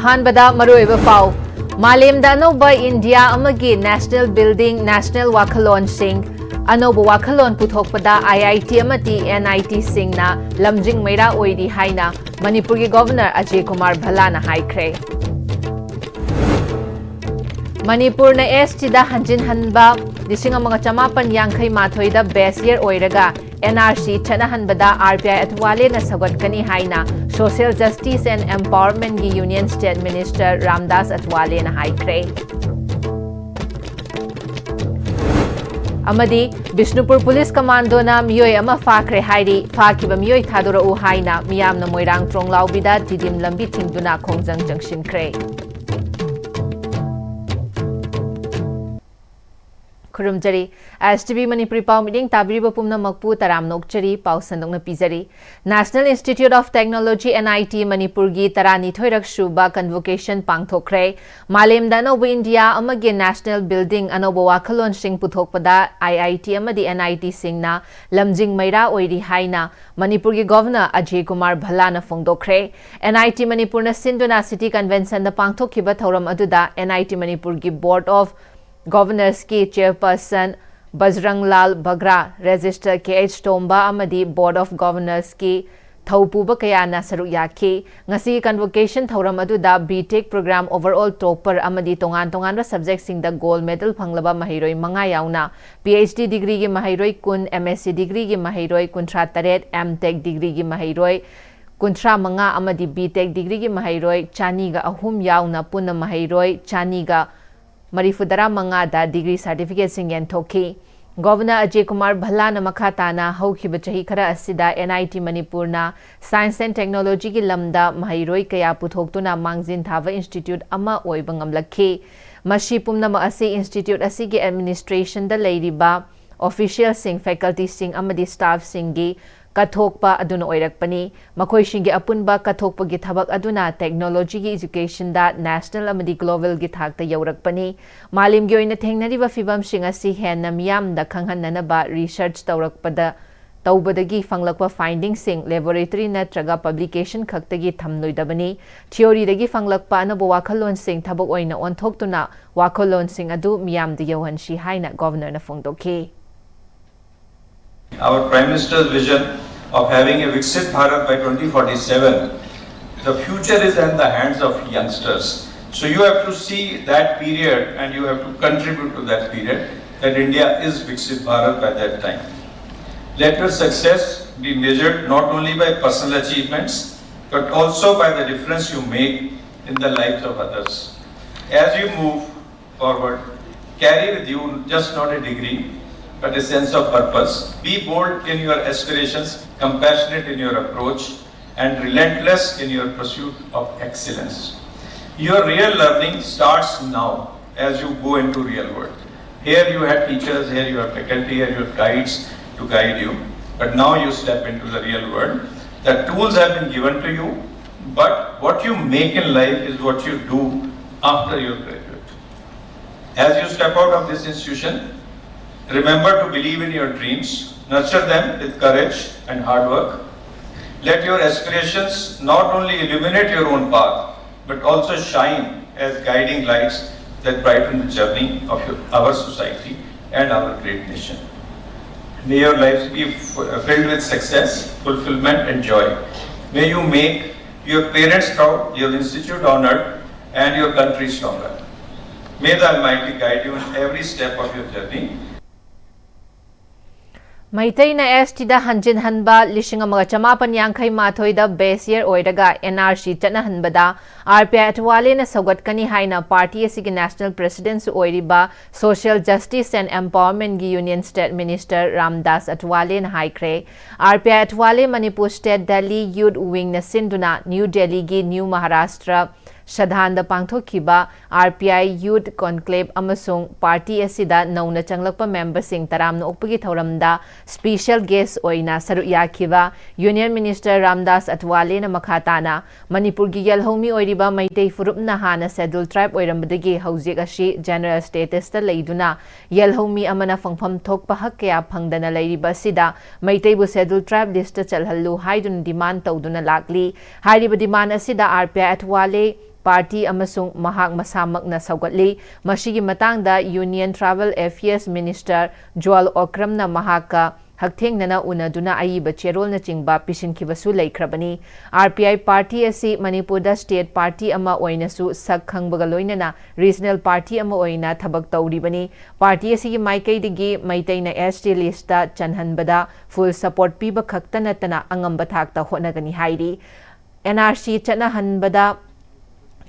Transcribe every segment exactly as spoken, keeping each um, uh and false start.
ꯑꯍꯥꯟꯕꯗ ꯃꯔꯨꯑꯣꯏꯕ ꯄꯥꯎ꯫ ꯃꯥꯂꯦꯝꯗ ꯑꯅꯧꯕ ꯏꯟꯗꯤꯌꯥ ꯑꯃꯒꯤ ꯅꯦꯁꯅꯦꯜ ꯕꯤꯜꯗꯤꯡ, ꯅꯦꯁꯅꯦꯜ ꯋꯥꯈꯜꯂꯣꯟꯁꯤꯡ, ꯑꯅꯧꯕ ꯋꯥꯈꯜꯂꯣꯟ ꯄꯨꯊꯣꯛꯄꯗ IIT ꯑꯃꯗꯤ NITꯁꯤꯡꯅ ꯂꯝꯖꯤꯡ ꯃꯩꯔꯥ ꯑꯣꯏꯔꯤ ꯍꯥꯏꯅ ꯃꯅꯤꯄꯨꯔꯒꯤ ꯒꯣꯚꯔꯅꯔ ꯑꯖꯦ ꯀꯨꯃꯥꯔ ꯚꯜꯂꯥꯅ ꯍꯥꯏꯈ꯭ꯔꯦ꯫ ꯃꯅꯤꯄꯨꯔꯅ STꯗ ꯍꯟꯖꯤꯟ ꯍꯟꯕ ꯂꯤꯁꯤꯡ ꯑꯃꯒ ꯆꯃꯥꯄꯟ ꯌꯥꯡꯈꯩ ꯃꯥꯊꯣꯏꯗ base year ꯑꯣꯏꯔꯒ NRC ꯆꯠꯅꯍꯟꯕꯗ RBI ꯑꯊꯋꯥꯂꯦꯅ ꯁꯧꯒꯠꯀꯅꯤ ꯍꯥꯏꯅ Social Justice and Empowermentꯒꯤ Union State Minister Ramdas ꯑꯊꯋꯥꯂꯦꯅ ꯍꯥꯏꯈ꯭ꯔꯦ꯫ ꯑꯃꯗꯤ ꯕꯤꯁꯅꯨꯄꯨꯔ ꯄꯨꯂꯤꯁ ꯀꯃꯥꯟꯗꯣꯅ ꯃꯤꯑꯣꯏ ꯑꯃ ꯐꯥꯈ꯭ꯔꯦ ꯍꯥꯏꯔꯤ꯫ ꯐꯥꯈꯤꯕ ꯃꯤꯑꯣꯏ ꯊꯥꯗꯣꯔꯛꯎ ꯍꯥꯏꯅ ꯃꯤꯌꯥꯝꯅ ꯃꯣꯏꯔꯥꯡ ꯇ꯭ꯔꯣꯡꯂꯥꯎꯕꯤꯗ ꯇꯤꯗꯤꯝ ꯂꯝꯕꯤ ꯊꯤꯡꯗꯨꯅ ꯈꯣꯡꯖꯪ ꯆꯪꯁꯤꯟꯈ꯭ꯔꯦ꯫ ꯈꯨꯔꯨꯝꯖꯔꯤ꯫ STV ꯃꯅꯤꯄꯨꯔꯤ ꯄꯥꯎ ꯃꯤꯠꯌꯦꯡ ꯇꯥꯕꯤꯔꯤꯕ ꯄꯨꯝꯅꯃꯛꯄꯨ ꯇꯔꯥꯝꯅ ꯑꯣꯛꯆꯔꯤ꯫ ꯄꯥꯎ ꯁꯟꯗꯣꯛꯅ ꯄꯤꯖꯔꯤ꯫ National Institute of Technology, NIT, ꯃꯅꯤꯄꯨꯔꯒꯤ ꯇꯔꯥꯅꯤꯊꯣꯏꯔꯛ ꯁꯨꯕ convocation ꯄꯥꯡꯊꯣꯛꯈ꯭ꯔꯦ꯫ ꯃꯥꯂꯦꯝꯗ ꯑꯅꯧꯕ ꯏꯟꯗꯤꯌꯥ ꯑꯃꯒꯤ ꯅꯦꯁꯅꯦꯜ ꯕꯤꯜꯗꯤꯡ, ꯑꯅꯧꯕ ꯋꯥꯈꯜꯂꯣꯟꯁꯤꯡ ꯄꯨꯊꯣꯛꯄꯗ IIT ꯑꯃꯗꯤ NITꯁꯤꯡꯅ ꯂꯝꯖꯤꯡ ꯃꯩꯔꯥ ꯑꯣꯏꯔꯤ ꯍꯥꯏꯅ ꯃꯅꯤꯄꯨꯔꯒꯤ ꯒꯣꯚꯔꯅꯔ ꯑꯖꯦ ꯀꯨꯃꯥꯔ ꯚꯜꯂꯥꯅ ꯐꯣꯡꯗꯣꯛꯈ꯭ꯔꯦ꯫ NIT ꯃꯅꯤꯄꯨꯔꯅ ꯁꯤꯟꯗꯨꯅ City Conventionꯗ ꯄꯥꯡꯊꯣꯛꯈꯤꯕ ꯊꯧꯔꯝ ꯑꯗꯨꯗ NIT ꯃꯅꯤꯄꯨꯔꯒꯤ Board of Governorsꯀꯤ chairperson Bajranglal Bagra, Registrar K H Tomba ꯑꯃꯗꯤ Board of Governorsꯀꯤ ꯊꯧꯄꯨꯕ ꯀꯌꯥꯅ ꯁꯔꯨꯛ ꯌꯥꯈꯤ꯫ ꯉꯁꯤꯒꯤ convocation ꯊꯧꯔꯝ ꯑꯗꯨꯗ B.Tech program overall topper ꯑꯃꯗꯤ ꯇꯣꯉꯥꯟ ꯇꯣꯉꯥꯟꯕ subjectꯁꯤꯡꯗ gold medal ꯐꯪꯂꯕ ꯃꯍꯩꯔꯣꯏ ꯃꯉꯥ ꯌꯥꯎꯅ PhD degreeꯒꯤ ꯃꯍꯩꯔꯣꯏ ꯀꯨꯟ, MSc degreeꯒꯤ ꯃꯍꯩꯔꯣꯏ ꯀꯨꯟꯊ꯭ꯔꯥ ꯇꯔꯦꯠ, M.Tech degreeꯒꯤ ꯃꯍꯩꯔꯣꯏ ꯀꯨꯟꯊ꯭ꯔꯥ ꯃꯉꯥ ꯑꯃꯗꯤ B.Tech degreeꯒꯤ ꯃꯍꯩꯔꯣꯏ ꯆꯅꯤꯒ ꯑꯍꯨꯝ ꯌꯥꯎꯅ ꯄꯨꯟꯅ ꯃꯍꯩꯔꯣꯏ ꯆꯅꯤꯒ ꯃꯔꯤꯐꯨꯇꯔꯥ ꯃꯉꯥꯗ degree certificateꯁꯤꯡ ꯌꯦꯟꯊꯣꯛꯈꯤ꯫ ꯒꯣꯚꯔꯅꯔ ꯑꯖꯦ ꯀꯨꯃꯥꯔ ꯚꯜꯂꯥꯅ ꯃꯈꯥ ꯇꯥꯅ ꯍꯧꯈꯤꯕ ꯆꯍꯤ ꯈꯔ ꯑꯁꯤꯗ NIT ꯃꯅꯤꯄꯨꯔꯅ Science and Technologyꯒꯤ ꯂꯝꯗ ꯃꯍꯩꯔꯣꯏ ꯀꯌꯥ ꯄꯨꯊꯣꯛꯇꯨꯅ ꯃꯥꯡꯖꯤꯟ ꯊꯥꯕ institute ꯑꯃ ꯑꯣꯏꯕ ꯉꯝꯂꯛꯈꯤ꯫ ꯃꯁꯤ ꯄꯨꯝꯅꯃꯛ ꯑꯁꯤ institute ꯑꯁꯤꯒꯤ administrationꯗ ꯂꯩꯔꯤꯕ officialꯁꯤꯡ, facultyꯁꯤꯡ ꯑꯃꯗꯤ staffꯁꯤꯡꯒꯤ ꯀꯠꯊꯣꯛꯄ ꯑꯗꯨꯅ ꯑꯣꯏꯔꯛꯄꯅꯤ꯫ ꯃꯈꯣꯏꯁꯤꯡꯒꯤ ꯑꯄꯨꯟꯕ ꯀꯠꯊꯣꯛꯄꯒꯤ ꯊꯕꯛ ꯑꯗꯨꯅ technologyꯒꯤ educationꯗ national ꯑꯃꯗꯤ globalꯒꯤ ꯊꯥꯛꯇ ꯌꯧꯔꯛꯄꯅꯤ꯫ ꯃꯥꯂꯦꯝꯒꯤ ꯑꯣꯏꯅ ꯊꯦꯡꯅꯔꯤꯕ ꯐꯤꯚꯝꯁꯤꯡ ꯑꯁꯤ ꯍꯦꯟꯅ ꯃꯤꯌꯥꯝꯗ ꯈꯪꯍꯟꯅꯅꯕ research ꯇꯧꯔꯛꯄꯗ ꯇꯧꯕꯗꯒꯤ ꯐꯪꯂꯛꯄ findingꯁꯤꯡ laboratory ꯅꯠꯇ꯭ꯔꯒ publication ꯈꯛꯇꯒꯤ ꯊꯝꯂꯣꯏꯗꯕꯅꯤ꯫ Theoryꯗꯒꯤ ꯐꯪꯂꯛꯄ ꯑꯅꯧꯕ ꯋꯥꯈꯜꯂꯣꯟꯁꯤꯡ ꯊꯕꯛ ꯑꯣꯏꯅ ꯑꯣꯟꯊꯣꯛꯇꯨꯅ ꯋꯥꯈꯜꯂꯣꯟꯁꯤꯡ ꯑꯗꯨ ꯃꯤꯌꯥꯝꯗ ꯌꯧꯍꯟꯁꯤ ꯍꯥꯏꯅ Governorꯅ ꯐꯣꯡꯗꯣꯛꯈꯤ꯫ Our Prime Minister's vision of having a Viksit Bharat by twenty forty-seven, the future is in the hands of youngsters. So you have to see that period and you have to contribute to that period, that India is Viksit Bharat by that time. Let your success be measured not only by personal achievements, but also by the difference you make in the lives of others. As you move forward, carry with you just not a degree, but a sense of purpose. Be bold in your aspirations, compassionate in your approach, and relentless in your pursuit of excellence. Your real learning starts now as you go into real world. Here you had teachers, here you have faculty, here you have guides to guide you. But now you step into the real world. The tools have been given to you, but what you make in life is what you do after you graduate. As you step out of this institution, remember to believe in your dreams, nurture them with courage and hard work. Let your aspirations not only illuminate your own path, but also shine as guiding lights that brighten the journey of your, our society and our great nation. May your lives be f- filled with success, fulfillment, and joy. May you make your parents proud, your institute honored, and your country stronger. May the Almighty guide you in every step of your journey. ꯃꯩꯇꯩꯅ STꯗ ꯍꯟꯖꯤꯟꯍꯟꯕ ꯂꯤꯁꯤꯡ ꯑꯃꯒ ꯆꯃꯥꯄꯟ ꯌꯥꯡꯈꯩ ꯃꯥꯊꯣꯏꯗ base year ꯑꯣꯏꯔꯒ NRC ꯆꯠꯅꯍꯟꯕꯗ RPI ꯑꯊꯋꯥꯂꯦꯅ ꯁꯧꯒꯠꯀꯅꯤ ꯍꯥꯏꯅ party ꯑꯁꯤꯒꯤ national presidentꯁꯨ ꯑꯣꯏꯔꯤꯕ Social Justice and Empowermentꯀꯤ Union State Minister Ramdas ꯑꯊꯋꯥꯂꯦꯅ ꯍꯥꯏꯈ꯭ꯔꯦ꯫ RPI ꯑꯊꯋꯥꯂꯦ Manipur State Delhi Youth Wingꯅ ꯁꯤꯟꯗꯨꯅ New Delhiꯒꯤ New Maharashtra ꯁꯗꯥꯟꯗ ꯄꯥꯡꯊꯣꯛꯈꯤꯕ ꯑꯥꯔ ꯄꯤ ꯑꯥꯏ Youth Conclave ꯑꯃꯁꯨꯡ ꯄꯥꯔꯇꯤ ꯑꯁꯤꯗ ꯅꯧꯅ ꯆꯪꯂꯛꯄ ꯃꯦꯝꯕꯔꯁꯤꯡ ꯇꯔꯥꯝꯅ ꯑꯣꯛꯄꯒꯤ ꯊꯧꯔꯝꯗ ꯁ꯭ꯄꯦꯁꯦꯜ ꯒꯦꯁ ꯑꯣꯏꯅ ꯁꯔꯨꯛ ꯌꯥꯈꯤꯕ ꯌꯨꯅꯤꯌꯟ ꯃꯤꯅꯤꯁꯇꯔ ꯔꯥꯝꯗꯥꯁ ꯑꯊꯋꯥꯂꯦꯅ ꯃꯈꯥ ꯇꯥꯅ ꯃꯅꯤꯄꯨꯔꯒꯤ ꯌꯦꯜꯍꯧꯃꯤ ꯑꯣꯏꯔꯤꯕ ꯃꯩꯇꯩ ꯐꯨꯔꯨꯞꯅ ꯍꯥꯟꯅ ꯁꯦꯗ꯭ꯌꯨꯜ ꯇ꯭ꯔꯥꯏꯕ ꯑꯣꯏꯔꯝꯕꯗꯒꯤ ꯍꯧꯖꯤꯛ ꯑꯁꯤ ꯖꯦꯅꯔꯦꯜ ꯁ꯭ꯇꯦꯇꯁꯇ ꯂꯩꯗꯨꯅ ꯌꯦꯜꯍꯧꯃꯤ ꯑꯃꯅ ꯐꯪꯐꯝ ꯊꯣꯛꯄ ꯍꯛ ꯀꯌꯥ ꯐꯪꯗꯅ ꯂꯩꯔꯤꯕ ꯑꯁꯤꯗ ꯃꯩꯇꯩꯕꯨ ꯁꯦꯗ꯭ꯌꯨꯜ ꯇ꯭ꯔꯥꯏꯕ ꯂꯤꯁꯇ ꯆꯜꯍꯜꯂꯨ ꯍꯥꯏꯗꯨꯅ ꯗꯤꯃꯥꯟ ꯇꯧꯗꯨꯅ ꯂꯥꯛꯂꯤ꯫ ꯍꯥꯏꯔꯤꯕ ꯗꯤꯃꯥꯟ ꯑꯁꯤꯗ ꯑꯥꯔ ꯄꯤ ꯑꯥꯏ ꯑꯊꯋꯥꯂꯦ ꯄꯥꯔꯇꯤ ꯑꯃꯁꯨꯡ ꯃꯍꯥꯛ ꯃꯁꯥꯃꯛꯅ ꯁꯧꯒꯠꯂꯤ꯫ ꯃꯁꯤꯒꯤ ꯃꯇꯥꯡꯗ ꯌꯨꯅꯤꯌꯟ ꯇ꯭ꯔꯥꯏꯕꯦꯜ ꯑꯦꯐꯤꯌꯔꯁ ꯃꯤꯅꯤꯁꯇꯔ ꯖ꯭ꯋꯥꯜ ꯑꯣꯀ꯭ꯔꯝꯅ ꯃꯍꯥꯛꯀ ꯍꯛꯊꯦꯡꯅꯅ ꯎꯅꯗꯨꯅ ꯑꯏꯕ ꯆꯦꯔꯣꯜꯅꯆꯤꯡꯕ ꯄꯤꯁꯤꯟꯈꯤꯕꯁꯨ ꯂꯩꯈ꯭ꯔꯕꯅꯤ꯫ ꯑꯥꯔ ꯄꯤ ꯑꯥꯏ ꯄꯥꯔꯇꯤ ꯑꯁꯤ ꯃꯅꯤꯄꯨꯔꯗ ꯁ꯭ꯇꯦꯠ ꯄꯥꯔꯇꯤ ꯑꯃ ꯑꯣꯏꯅꯁꯨ ꯁꯛ ꯈꯪꯕꯒ ꯂꯣꯏꯅꯅ ꯔꯤꯖꯅꯦꯜ ꯄꯥꯔꯇꯤ ꯑꯃ ꯑꯣꯏꯅ ꯊꯕꯛ ꯇꯧꯔꯤꯕꯅꯤ꯫ ꯄꯥꯔꯇꯤ ꯑꯁꯤꯒꯤ ꯃꯥꯏꯀꯩꯗꯒꯤ ꯃꯩꯇꯩꯅ ꯑꯦꯁ ꯇꯤ ꯂꯤꯁꯇ ꯆꯟꯍꯟꯕꯗ ꯐꯨꯜ ꯁꯄꯣꯔꯠ ꯄꯤꯕ ꯈꯛꯇ ꯅꯠꯇꯅ ꯑꯉꯝꯕ ꯊꯥꯛꯇ ꯍꯣꯠꯅꯒꯅꯤ ꯍꯥꯏꯔꯤ꯫ ꯑꯦꯟ ꯑꯥꯔ ꯁꯤ ꯆꯠꯅꯍꯟꯕꯗ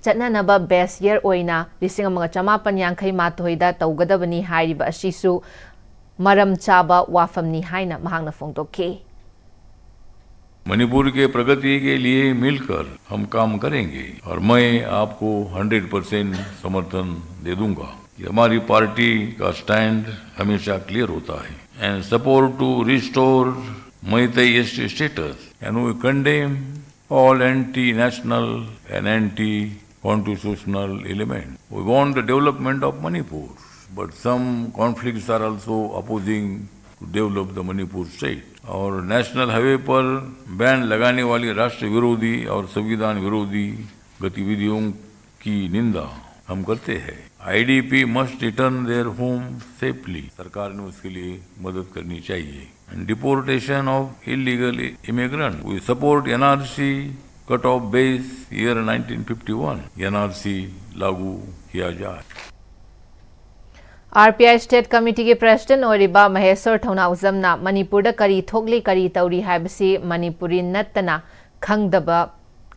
ꯆꯠꯅꯅꯕ ꯕꯦꯁ ꯌꯔ ꯑꯣꯏꯅ ꯂꯤꯁꯤꯡ ꯑꯃꯒ ꯆꯃꯥꯄꯟ ꯌꯥꯡꯈꯩ ꯃꯥꯊꯣꯏꯗ ꯇꯧꯒꯗꯕꯅꯤ ꯍꯥꯏꯔꯤꯕ ꯑꯁꯤꯁꯨ ꯃꯔꯝ ꯆꯥꯕ ꯋꯥꯐꯝꯅꯤ ꯍꯥꯏꯅ ꯃꯍꯥꯛꯅ ꯐꯣꯡꯗꯣꯛꯈꯤ꯫ मणिपुर के प्रगति के लिए मिलकर हम काम करेंगे और मैं आपको हंड्रेड परसेंट समर्थन दे दूंगा। ये हमारी पार्टी का स्टैंड हमेशा क्लियर होता है and support to restore Meitei S T status and we condemn all anti-national and anti-constitutional element. We want the development of Manipur, but some conflicts are also opposing to develop the Manipur state. और national highway पर ban लगाने वाली राष्ट्र विरोधी और संविधान विरोधी गतिविधियों की निंदा हम करते हैं। I D P must return their home safely. सरकार ने उसके लिए मदद करनी चाहिए। And deportation of illegal immigrant. We support N R C cut off base year nineteen fifty-one. N R C लागू किया जाए। ꯑꯥꯔ ꯄꯤ ꯑꯥꯏ ꯁ꯭ꯇꯦꯠ ꯀꯃꯤꯇꯤꯒꯤ ꯄ꯭ꯔꯦꯁꯤꯗꯦꯟꯠ ꯑꯣꯏꯔꯤꯕ ꯃꯍꯦꯁ꯭ꯋꯔ ꯊꯧꯅꯥꯎꯖꯝꯅ ꯃꯅꯤꯄꯨꯔꯗ ꯀꯔꯤ ꯊꯣꯛꯂꯤ, ꯀꯔꯤ ꯇꯧꯔꯤ ꯍꯥꯏꯕꯁꯤ ꯃꯅꯤꯄꯨꯔꯤ ꯅꯠꯇꯅ ꯈꯪꯗꯕ,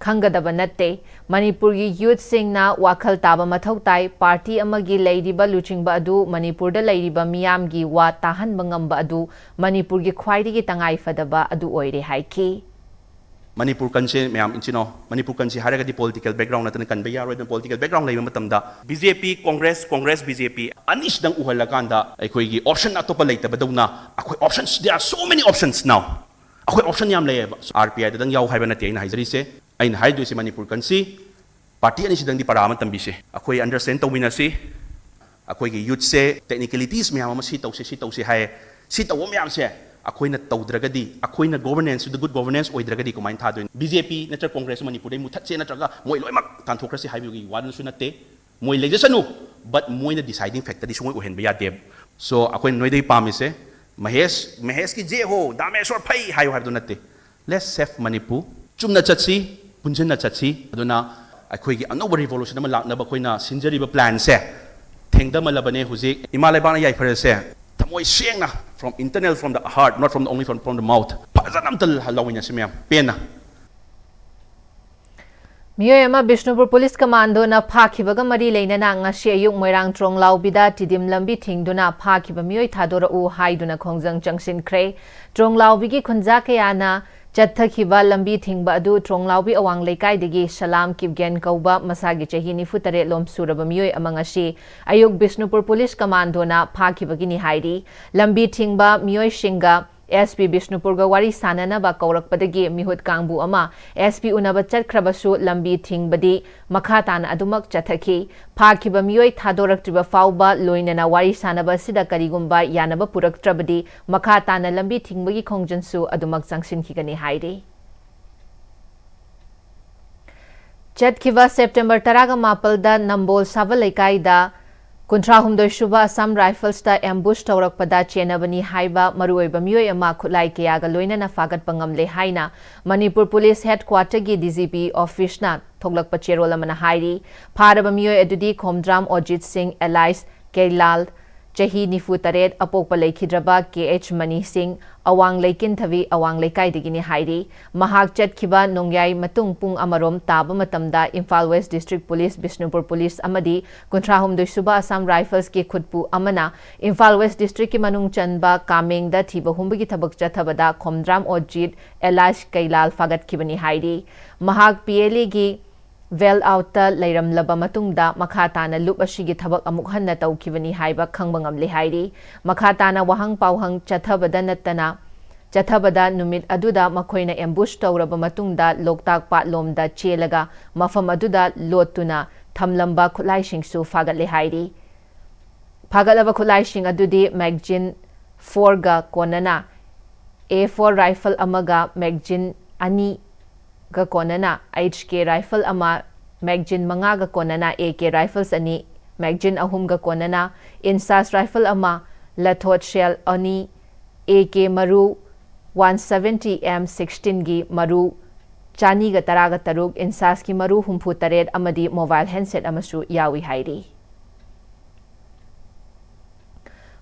ꯈꯪꯒꯗꯕ ꯅꯠꯇꯦ꯫ ꯃꯅꯤꯄꯨꯔꯒꯤ ꯌꯨꯊꯁꯤꯡꯅ ꯋꯥꯈꯜ ꯇꯥꯕ ꯃꯊꯧ ꯇꯥꯏ꯫ ꯄꯥꯔꯇꯤ ꯑꯃꯒꯤ ꯂꯩꯔꯤꯕ ꯂꯨꯆꯤꯡꯕ ꯑꯗꯨ ꯃꯅꯤꯄꯨꯔꯗ ꯂꯩꯔꯤꯕ ꯃꯤꯌꯥꯝꯒꯤ ꯋꯥ ꯇꯥꯍꯟꯕ ꯉꯝꯕ ꯑꯗꯨ ꯃꯅꯤꯄꯨꯔꯒꯤ ꯈ꯭ꯋꯥꯏꯗꯒꯤ ꯇꯉꯥꯏ ꯐꯗꯕ ꯑꯗꯨ ꯑꯣꯏꯔꯦ ꯍꯥꯏꯈꯤ꯫ ꯃꯅꯤꯄꯨꯔ ꯀꯟꯁꯦ ꯃꯌꯥꯝ ꯏꯟꯆꯤꯟ ꯏꯅꯥꯎ, ꯃꯅꯤꯄꯨꯔ ꯀꯟꯁꯤ ꯍꯥꯏꯔꯒꯗꯤ political background ꯅꯠꯇꯅ ꯀꯟꯕ ꯌꯥꯔꯣꯏ꯫ ꯑꯗꯨꯅ political background ꯂꯩꯕ ꯃꯇꯝꯗ B J P, Congress, Congress, B J P ꯑꯅꯤꯁꯤꯗꯪ ꯎꯍꯜꯂꯀꯥꯟꯗ ꯑꯩꯈꯣꯏꯒꯤ option ꯑꯇꯣꯞꯄ ꯂꯩꯇꯕꯗꯧꯅ ꯑꯩꯈꯣꯏ options, there are so many options now. ꯑꯩꯈꯣꯏ option ꯌꯥꯝ ꯂꯩꯌꯦꯕ꯫ R P I ꯗꯗꯪ ꯌꯥꯎ ꯍꯥꯏꯕ ꯅꯠꯇꯦ ꯑꯩꯅ ꯍꯥꯏꯖꯔꯤꯁꯦ꯫ ꯑꯩꯅ ꯍꯥꯏꯗꯣꯏꯁꯦ ꯃꯅꯤꯄꯨꯔ ꯀꯟꯁꯤ party ꯑꯅꯤꯁꯤꯗꯪꯗꯤ ꯄꯔꯥ ꯑꯃ ꯇꯝꯕꯤꯁꯦ꯫ ꯑꯩꯈꯣꯏ understand ꯇꯧꯃꯤꯟꯅꯁꯤ꯫ ꯑꯩꯈꯣꯏꯒꯤ youth ꯁꯦ technicalities ꯃꯌꯥꯝ ꯑꯃ ꯁꯤ ꯇꯧꯁꯤ, ꯁꯤ ꯇꯧꯁꯤ ꯍꯥꯏ꯫ ꯁꯤ ꯇꯧꯕ ꯃꯌꯥꯝꯁꯦ ꯑꯩꯈꯣꯏꯅ ꯇꯧꯗ꯭ꯔꯒꯗꯤ, ꯑꯩꯈꯣꯏꯅ governance ꯇꯨ good governance ꯑꯣꯏꯗ꯭ꯔꯒꯗꯤ ꯀꯃꯥꯏꯅ ꯊꯥꯗꯣꯏꯅꯣ? B J P ꯅꯠꯇ꯭ꯔꯒ Congress ꯃꯅꯤꯄꯨꯔꯗꯩ ꯃꯨꯊꯠꯁꯦ ꯅꯠꯇ꯭ꯔꯒ ꯃꯣꯏ ꯂꯣꯏꯅꯃꯛ ꯇꯥꯟꯊꯣꯛꯈ꯭ꯔꯁꯤ ꯍꯥꯏꯕꯒꯤ ꯋꯥꯗꯨꯁꯨ ꯅꯠꯇꯦ꯫ ꯃꯣꯏ ꯂꯩꯖꯁꯅꯨ, but ꯃꯣꯏꯅ deciding factor ꯗꯤ ꯁꯨꯡꯑꯣꯏ ꯑꯣꯏꯍꯟꯕ ꯌꯥꯗꯦ꯫ So ꯑꯩꯈꯣꯏꯅ ꯅꯣꯏꯗꯩ ꯄꯥꯝꯃꯤꯁꯦ ꯃꯍꯦꯁ, ꯃꯍꯦꯁꯀꯤ ꯖꯦ ꯍꯣ, ꯗꯥꯃꯦꯁꯣꯔ ꯐꯩ ꯍꯥꯏꯌꯨ ꯍꯥꯏꯕꯗꯨ ꯅꯠꯇꯦ꯫ Let's save Manipur. ꯆꯨꯝꯅ ꯆꯠꯁꯤ, ꯄꯨꯟꯁꯤꯟꯅ ꯆꯠꯁꯤ꯫ ꯑꯗꯨꯅ ꯑꯩꯈꯣꯏꯒꯤ ꯑꯅꯧꯕ revolution ꯑꯃ ꯂꯥꯛꯅꯕ ꯑꯩꯈꯣꯏꯅ ꯁꯤꯟꯖꯔꯤꯕ plan ꯁꯦ ꯊꯦꯡꯊꯃꯜꯂꯕꯅꯦ ꯍꯧꯖꯤꯛ꯫ ꯏꯃꯥ ꯂꯩꯕꯥꯛꯅ ꯌꯥꯏꯐꯔꯁꯦ꯫ ꯊꯃꯣꯏ ꯁꯦꯡꯅ, from internal, from the heart, not from the, only from, from the mouth, ꯐꯖꯅ ꯑꯝꯇ ꯂ-, ꯂꯧꯃꯤꯟꯅꯁꯤ ꯃꯌꯥꯝ ꯄꯦꯟꯅ꯫ ꯃꯤꯑꯣꯏ ꯑꯃ ꯕꯤꯁꯅꯨꯄꯨꯔ ꯄꯨꯂꯤꯁ ꯀꯃꯥꯟꯗꯣꯅ ꯐꯥꯈꯤꯕꯒ ꯃꯔꯤ ꯂꯩꯅꯅ ꯉꯁꯤ ꯑꯌꯨꯛ ꯃꯣꯏꯔꯥꯡ ꯇ꯭ꯔꯣꯡꯂꯥꯎꯕꯤꯗ ꯇꯤꯗꯤꯝ ꯂꯝꯕꯤ ꯊꯤꯡꯗꯨꯅ ꯐꯥꯈꯤꯕ ꯃꯤꯑꯣꯏ ꯊꯥꯗꯣꯔꯛꯎ ꯍꯥꯏꯗꯨꯅ ꯈꯣꯡꯖꯪ ꯆꯪꯁꯤꯟꯈ꯭ꯔꯦ꯫ ꯇ꯭ꯔꯣꯡꯂꯥꯎꯕꯤꯒꯤ ꯈꯨꯟꯖꯥ ꯀꯌꯥꯅ ꯆꯠꯊꯈꯤꯕ ꯂꯝꯕꯤ ꯊꯤꯡꯕ ꯑꯗꯨ ꯇ꯭ꯔꯣꯡꯂꯥꯎꯕꯤ ꯑꯋꯥꯡ ꯂꯩꯀꯥꯏꯗꯒꯤ ꯁꯂꯥꯝ ꯀꯤꯞꯒꯦꯟ ꯀꯧꯕ ꯃꯁꯥꯒꯤ ꯆꯍꯤ ꯅꯤꯐꯨ ꯇꯔꯦꯠ ꯂꯣꯝ ꯁꯨꯔꯕ ꯃꯤꯑꯣꯏ ꯑꯃ ꯉꯁꯤ ꯑꯌꯨꯛ ꯕꯤꯁꯅꯨꯄꯨꯔ ꯄꯨꯂꯤꯁ ꯀꯃꯥꯟꯗꯣꯅ ꯐꯥꯈꯤꯕꯒꯤꯅꯤ ꯍꯥꯏꯔꯤ꯫ ꯂꯝꯕꯤ ꯊꯤꯡꯕ ꯃꯤꯑꯣꯏꯁꯤꯡꯒ S P ꯕꯤꯁꯅꯨꯄꯨꯔꯒ ꯋꯥꯔꯤ ꯁꯥꯅꯅꯕ ꯀꯧꯔꯛꯄꯗꯒꯤ ꯃꯤꯍꯨꯠ ꯀꯥꯡꯕꯨ ꯑꯃ S P ꯎꯅꯕ ꯆꯠꯈ꯭ꯔꯕꯁꯨ ꯂꯝꯕꯤ ꯊꯤꯡꯕꯗꯤ ꯃꯈꯥ ꯇꯥꯅ ꯑꯗꯨꯃꯛ ꯆꯠꯊꯈꯤ꯫ ꯐꯥꯈꯤꯕ ꯃꯤꯑꯣꯏ ꯊꯥꯗꯣꯔꯛꯇ꯭ꯔꯤꯕ ꯐꯥꯎꯕ ꯂꯣꯏꯅꯅ ꯋꯥꯔꯤ ꯁꯥꯅꯕ ꯑꯁꯤꯗ ꯀꯔꯤꯒꯨꯝꯕ ꯌꯥꯅꯕ ꯄꯨꯔꯛꯇ꯭ꯔꯕꯗꯤ ꯃꯈꯥ ꯇꯥꯅ ꯂꯝꯕꯤ ꯊꯤꯡꯕꯒꯤ ꯈꯣꯡꯖꯪꯁꯨ ꯑꯗꯨꯃꯛ ꯆꯪꯁꯤꯟꯈꯤꯒꯅꯤ ꯍꯥꯏꯔꯤ꯫ ꯆꯠꯈꯤꯕ ꯁꯦꯞꯇꯦꯝꯕꯔ ꯇꯔꯥꯒ ꯃꯥꯄꯜꯗ ꯅꯝꯕꯣꯜ ꯁꯥꯕ ꯂꯩꯀꯥꯏꯗ ꯀꯨꯟꯊ꯭ꯔꯥꯍꯨꯝꯗꯣꯏ ꯁꯨꯕ ꯑꯁꯥꯝ ꯔꯥꯏꯐꯜꯁꯇ ambush ꯇꯧꯔꯛꯄꯗ ꯆꯦꯟꯅꯕꯅꯤ ꯍꯥꯏꯕ ꯃꯔꯨꯑꯣꯏꯕ ꯃꯤꯑꯣꯏ ꯑꯃ ꯈꯨꯠꯂꯥꯏ ꯀꯌꯥꯒ ꯂꯣꯏꯅꯅ ꯐꯥꯒꯠꯄ ꯉꯝꯂꯦ ꯍꯥꯏꯅ ꯃꯅꯤꯄꯨꯔ ꯄꯨꯂꯤꯁ ꯍꯦꯗꯀ꯭ꯋꯥꯇꯔꯒꯤ D G P ꯑꯣꯐꯤꯁꯅ ꯊꯣꯛꯂꯛꯄ ꯆꯦꯔꯣꯜ ꯑꯃꯅ ꯍꯥꯏꯔꯤ꯫ ꯐꯥꯔꯕ ꯃꯤꯑꯣꯏ ꯑꯗꯨꯗꯤ ꯈꯣꯝꯗ꯭ꯔꯥꯝ ꯑꯣꯖꯤꯠ ꯁꯤꯡ alias ꯀꯩꯂꯥꯜ, ꯆꯍꯤ ꯅꯤꯐꯨ ꯇꯔꯦꯠ, ꯑꯄꯣꯛꯄ ꯂꯩꯈꯤꯗ꯭ꯔꯕ ꯀꯦ ꯑꯩꯆ ꯃꯅꯤ ꯁꯤꯡ, ꯑꯋꯥꯡ ꯂꯩꯀꯤꯟꯊꯕꯤ ꯑꯋꯥꯡ ꯂꯩꯀꯥꯏꯗꯒꯤꯅꯤ ꯍꯥꯏꯔꯤ꯫ ꯃꯍꯥꯛ ꯆꯠꯈꯤꯕ ꯅꯣꯡꯌꯥꯏ ꯃꯇꯨꯡ ꯄꯨꯡ ꯑꯃꯔꯣꯝ ꯇꯥꯕ ꯃꯇꯝꯗ Imphal west district police, Bishnupur police ꯑꯃꯗꯤ ꯀꯨꯟꯊ꯭ꯔꯥ ꯍꯨꯝꯗꯣꯏ ꯁꯨꯕ ꯑꯁꯥꯝ ꯔꯥꯏꯐꯜꯁꯀꯤ ꯈꯨꯠꯄꯨ ꯑꯃꯅ ꯏꯝꯐꯥꯜ ꯋꯦꯁ ꯗꯤꯁꯇ꯭ꯔꯤꯛꯀꯤ ꯃꯅꯨꯡ ꯆꯟꯕ ꯀꯥꯃꯦꯡꯗ ꯊꯤꯕ ꯍꯨꯝꯕꯒꯤ ꯊꯕꯛ ꯆꯠꯊꯕꯗ ꯈꯣꯝꯗ꯭ꯔꯥꯝ ꯑꯣꯖꯤꯠ ꯑꯦꯂꯥꯏꯁ ꯀꯩꯂꯥꯜ ꯐꯥꯒꯠꯈꯤꯕꯅꯤ ꯍꯥꯏꯔꯤ꯫ ꯃꯍꯥꯛ ꯄꯤ ꯑꯦꯜ ꯑꯦꯒꯤ ꯕꯦꯜ ꯑꯥꯎꯠꯇ ꯂꯩꯔꯝꯂꯕ ꯃꯇꯨꯡꯗ ꯃꯈꯥ ꯇꯥꯅ ꯂꯨꯞ ꯑꯁꯤꯒꯤ ꯊꯕꯛ ꯑꯃꯨꯛ ꯍꯟꯅ ꯇꯧꯈꯤꯕꯅꯤ ꯍꯥꯏꯕ ꯈꯪꯕ ꯉꯝꯂꯦ ꯍꯥꯏꯔꯤ꯫ ꯃꯈꯥ ꯇꯥꯅ ꯋꯥꯍꯪ ꯄꯥꯎꯍꯪ ꯆꯠꯊꯕꯗ ꯅꯠꯇꯅ, ꯆꯠꯊꯕꯗ ꯅꯨꯃꯤꯠ ꯑꯗꯨꯗ ꯃꯈꯣꯏꯅ ꯑꯦꯝꯕꯨꯁ ꯇꯧꯔꯕ ꯃꯇꯨꯡꯗ ꯂꯣꯛꯇꯥꯛ ꯄꯥꯠꯂꯣꯝꯗ ꯆꯦꯜꯂꯒ ꯃꯐꯝ ꯑꯗꯨꯗ ꯂꯣꯠꯇꯨꯅ ꯊꯝꯂꯝꯕ ꯈꯨꯠꯂꯥꯏꯁꯤꯡꯁꯨ ꯐꯥꯒꯠꯂꯦ ꯍꯥꯏꯔꯤ꯫ ꯐꯥꯒꯠꯂꯕ ꯈꯨꯠꯂꯥꯏꯁꯤꯡ ꯑꯗꯨꯗꯤ ꯃꯦꯒꯖꯤꯟ ꯐꯣꯔꯒ ꯀꯣꯟꯅꯅ ꯑꯦ ꯐꯣꯔ ꯔꯥꯏꯐꯜ ꯑꯃꯒ ꯃꯦꯒꯖꯤꯟ ꯑꯅꯤꯒ ꯀꯣꯟꯅꯅ ꯑꯩꯆ ꯀꯦ ꯔꯥꯏꯐꯜ ꯑꯃ, ꯃꯦꯒꯖꯤꯟ ꯃꯉꯥꯒ ꯀꯣꯟꯅꯅ ꯑꯦ ꯀꯦ ꯔꯥꯏꯐꯜꯁ ꯑꯅꯤ, ꯃꯦꯒꯖꯤꯟ ꯑꯍꯨꯝꯒ ꯀꯣꯟꯅꯅ ꯏꯟꯁꯥꯁ ꯔꯥꯏꯐꯜ ꯑꯃ, ꯂꯊꯣꯠ ꯁꯦꯜ ꯑꯅꯤ, ꯑꯦ ꯀꯦ ꯃꯔꯨ ꯋꯥꯟ ꯁꯕꯦꯟꯇꯤ ꯑꯦꯝ ꯁꯤꯛꯁꯇꯤꯟꯒꯤ ꯃꯔꯨ ꯆꯅꯤꯒ ꯇꯔꯥꯒ ꯇꯔꯨꯛ, ꯏꯟꯁꯥꯁꯀꯤ ꯃꯔꯨ ꯍꯨꯝꯐꯨ ꯇꯔꯦꯠ ꯑꯃꯗꯤ ꯃꯣꯕꯥꯏꯜ ꯍꯦꯟꯁꯦꯠ ꯑꯃꯁꯨ ꯌꯥꯎꯏ ꯍꯥꯏꯔꯤ꯫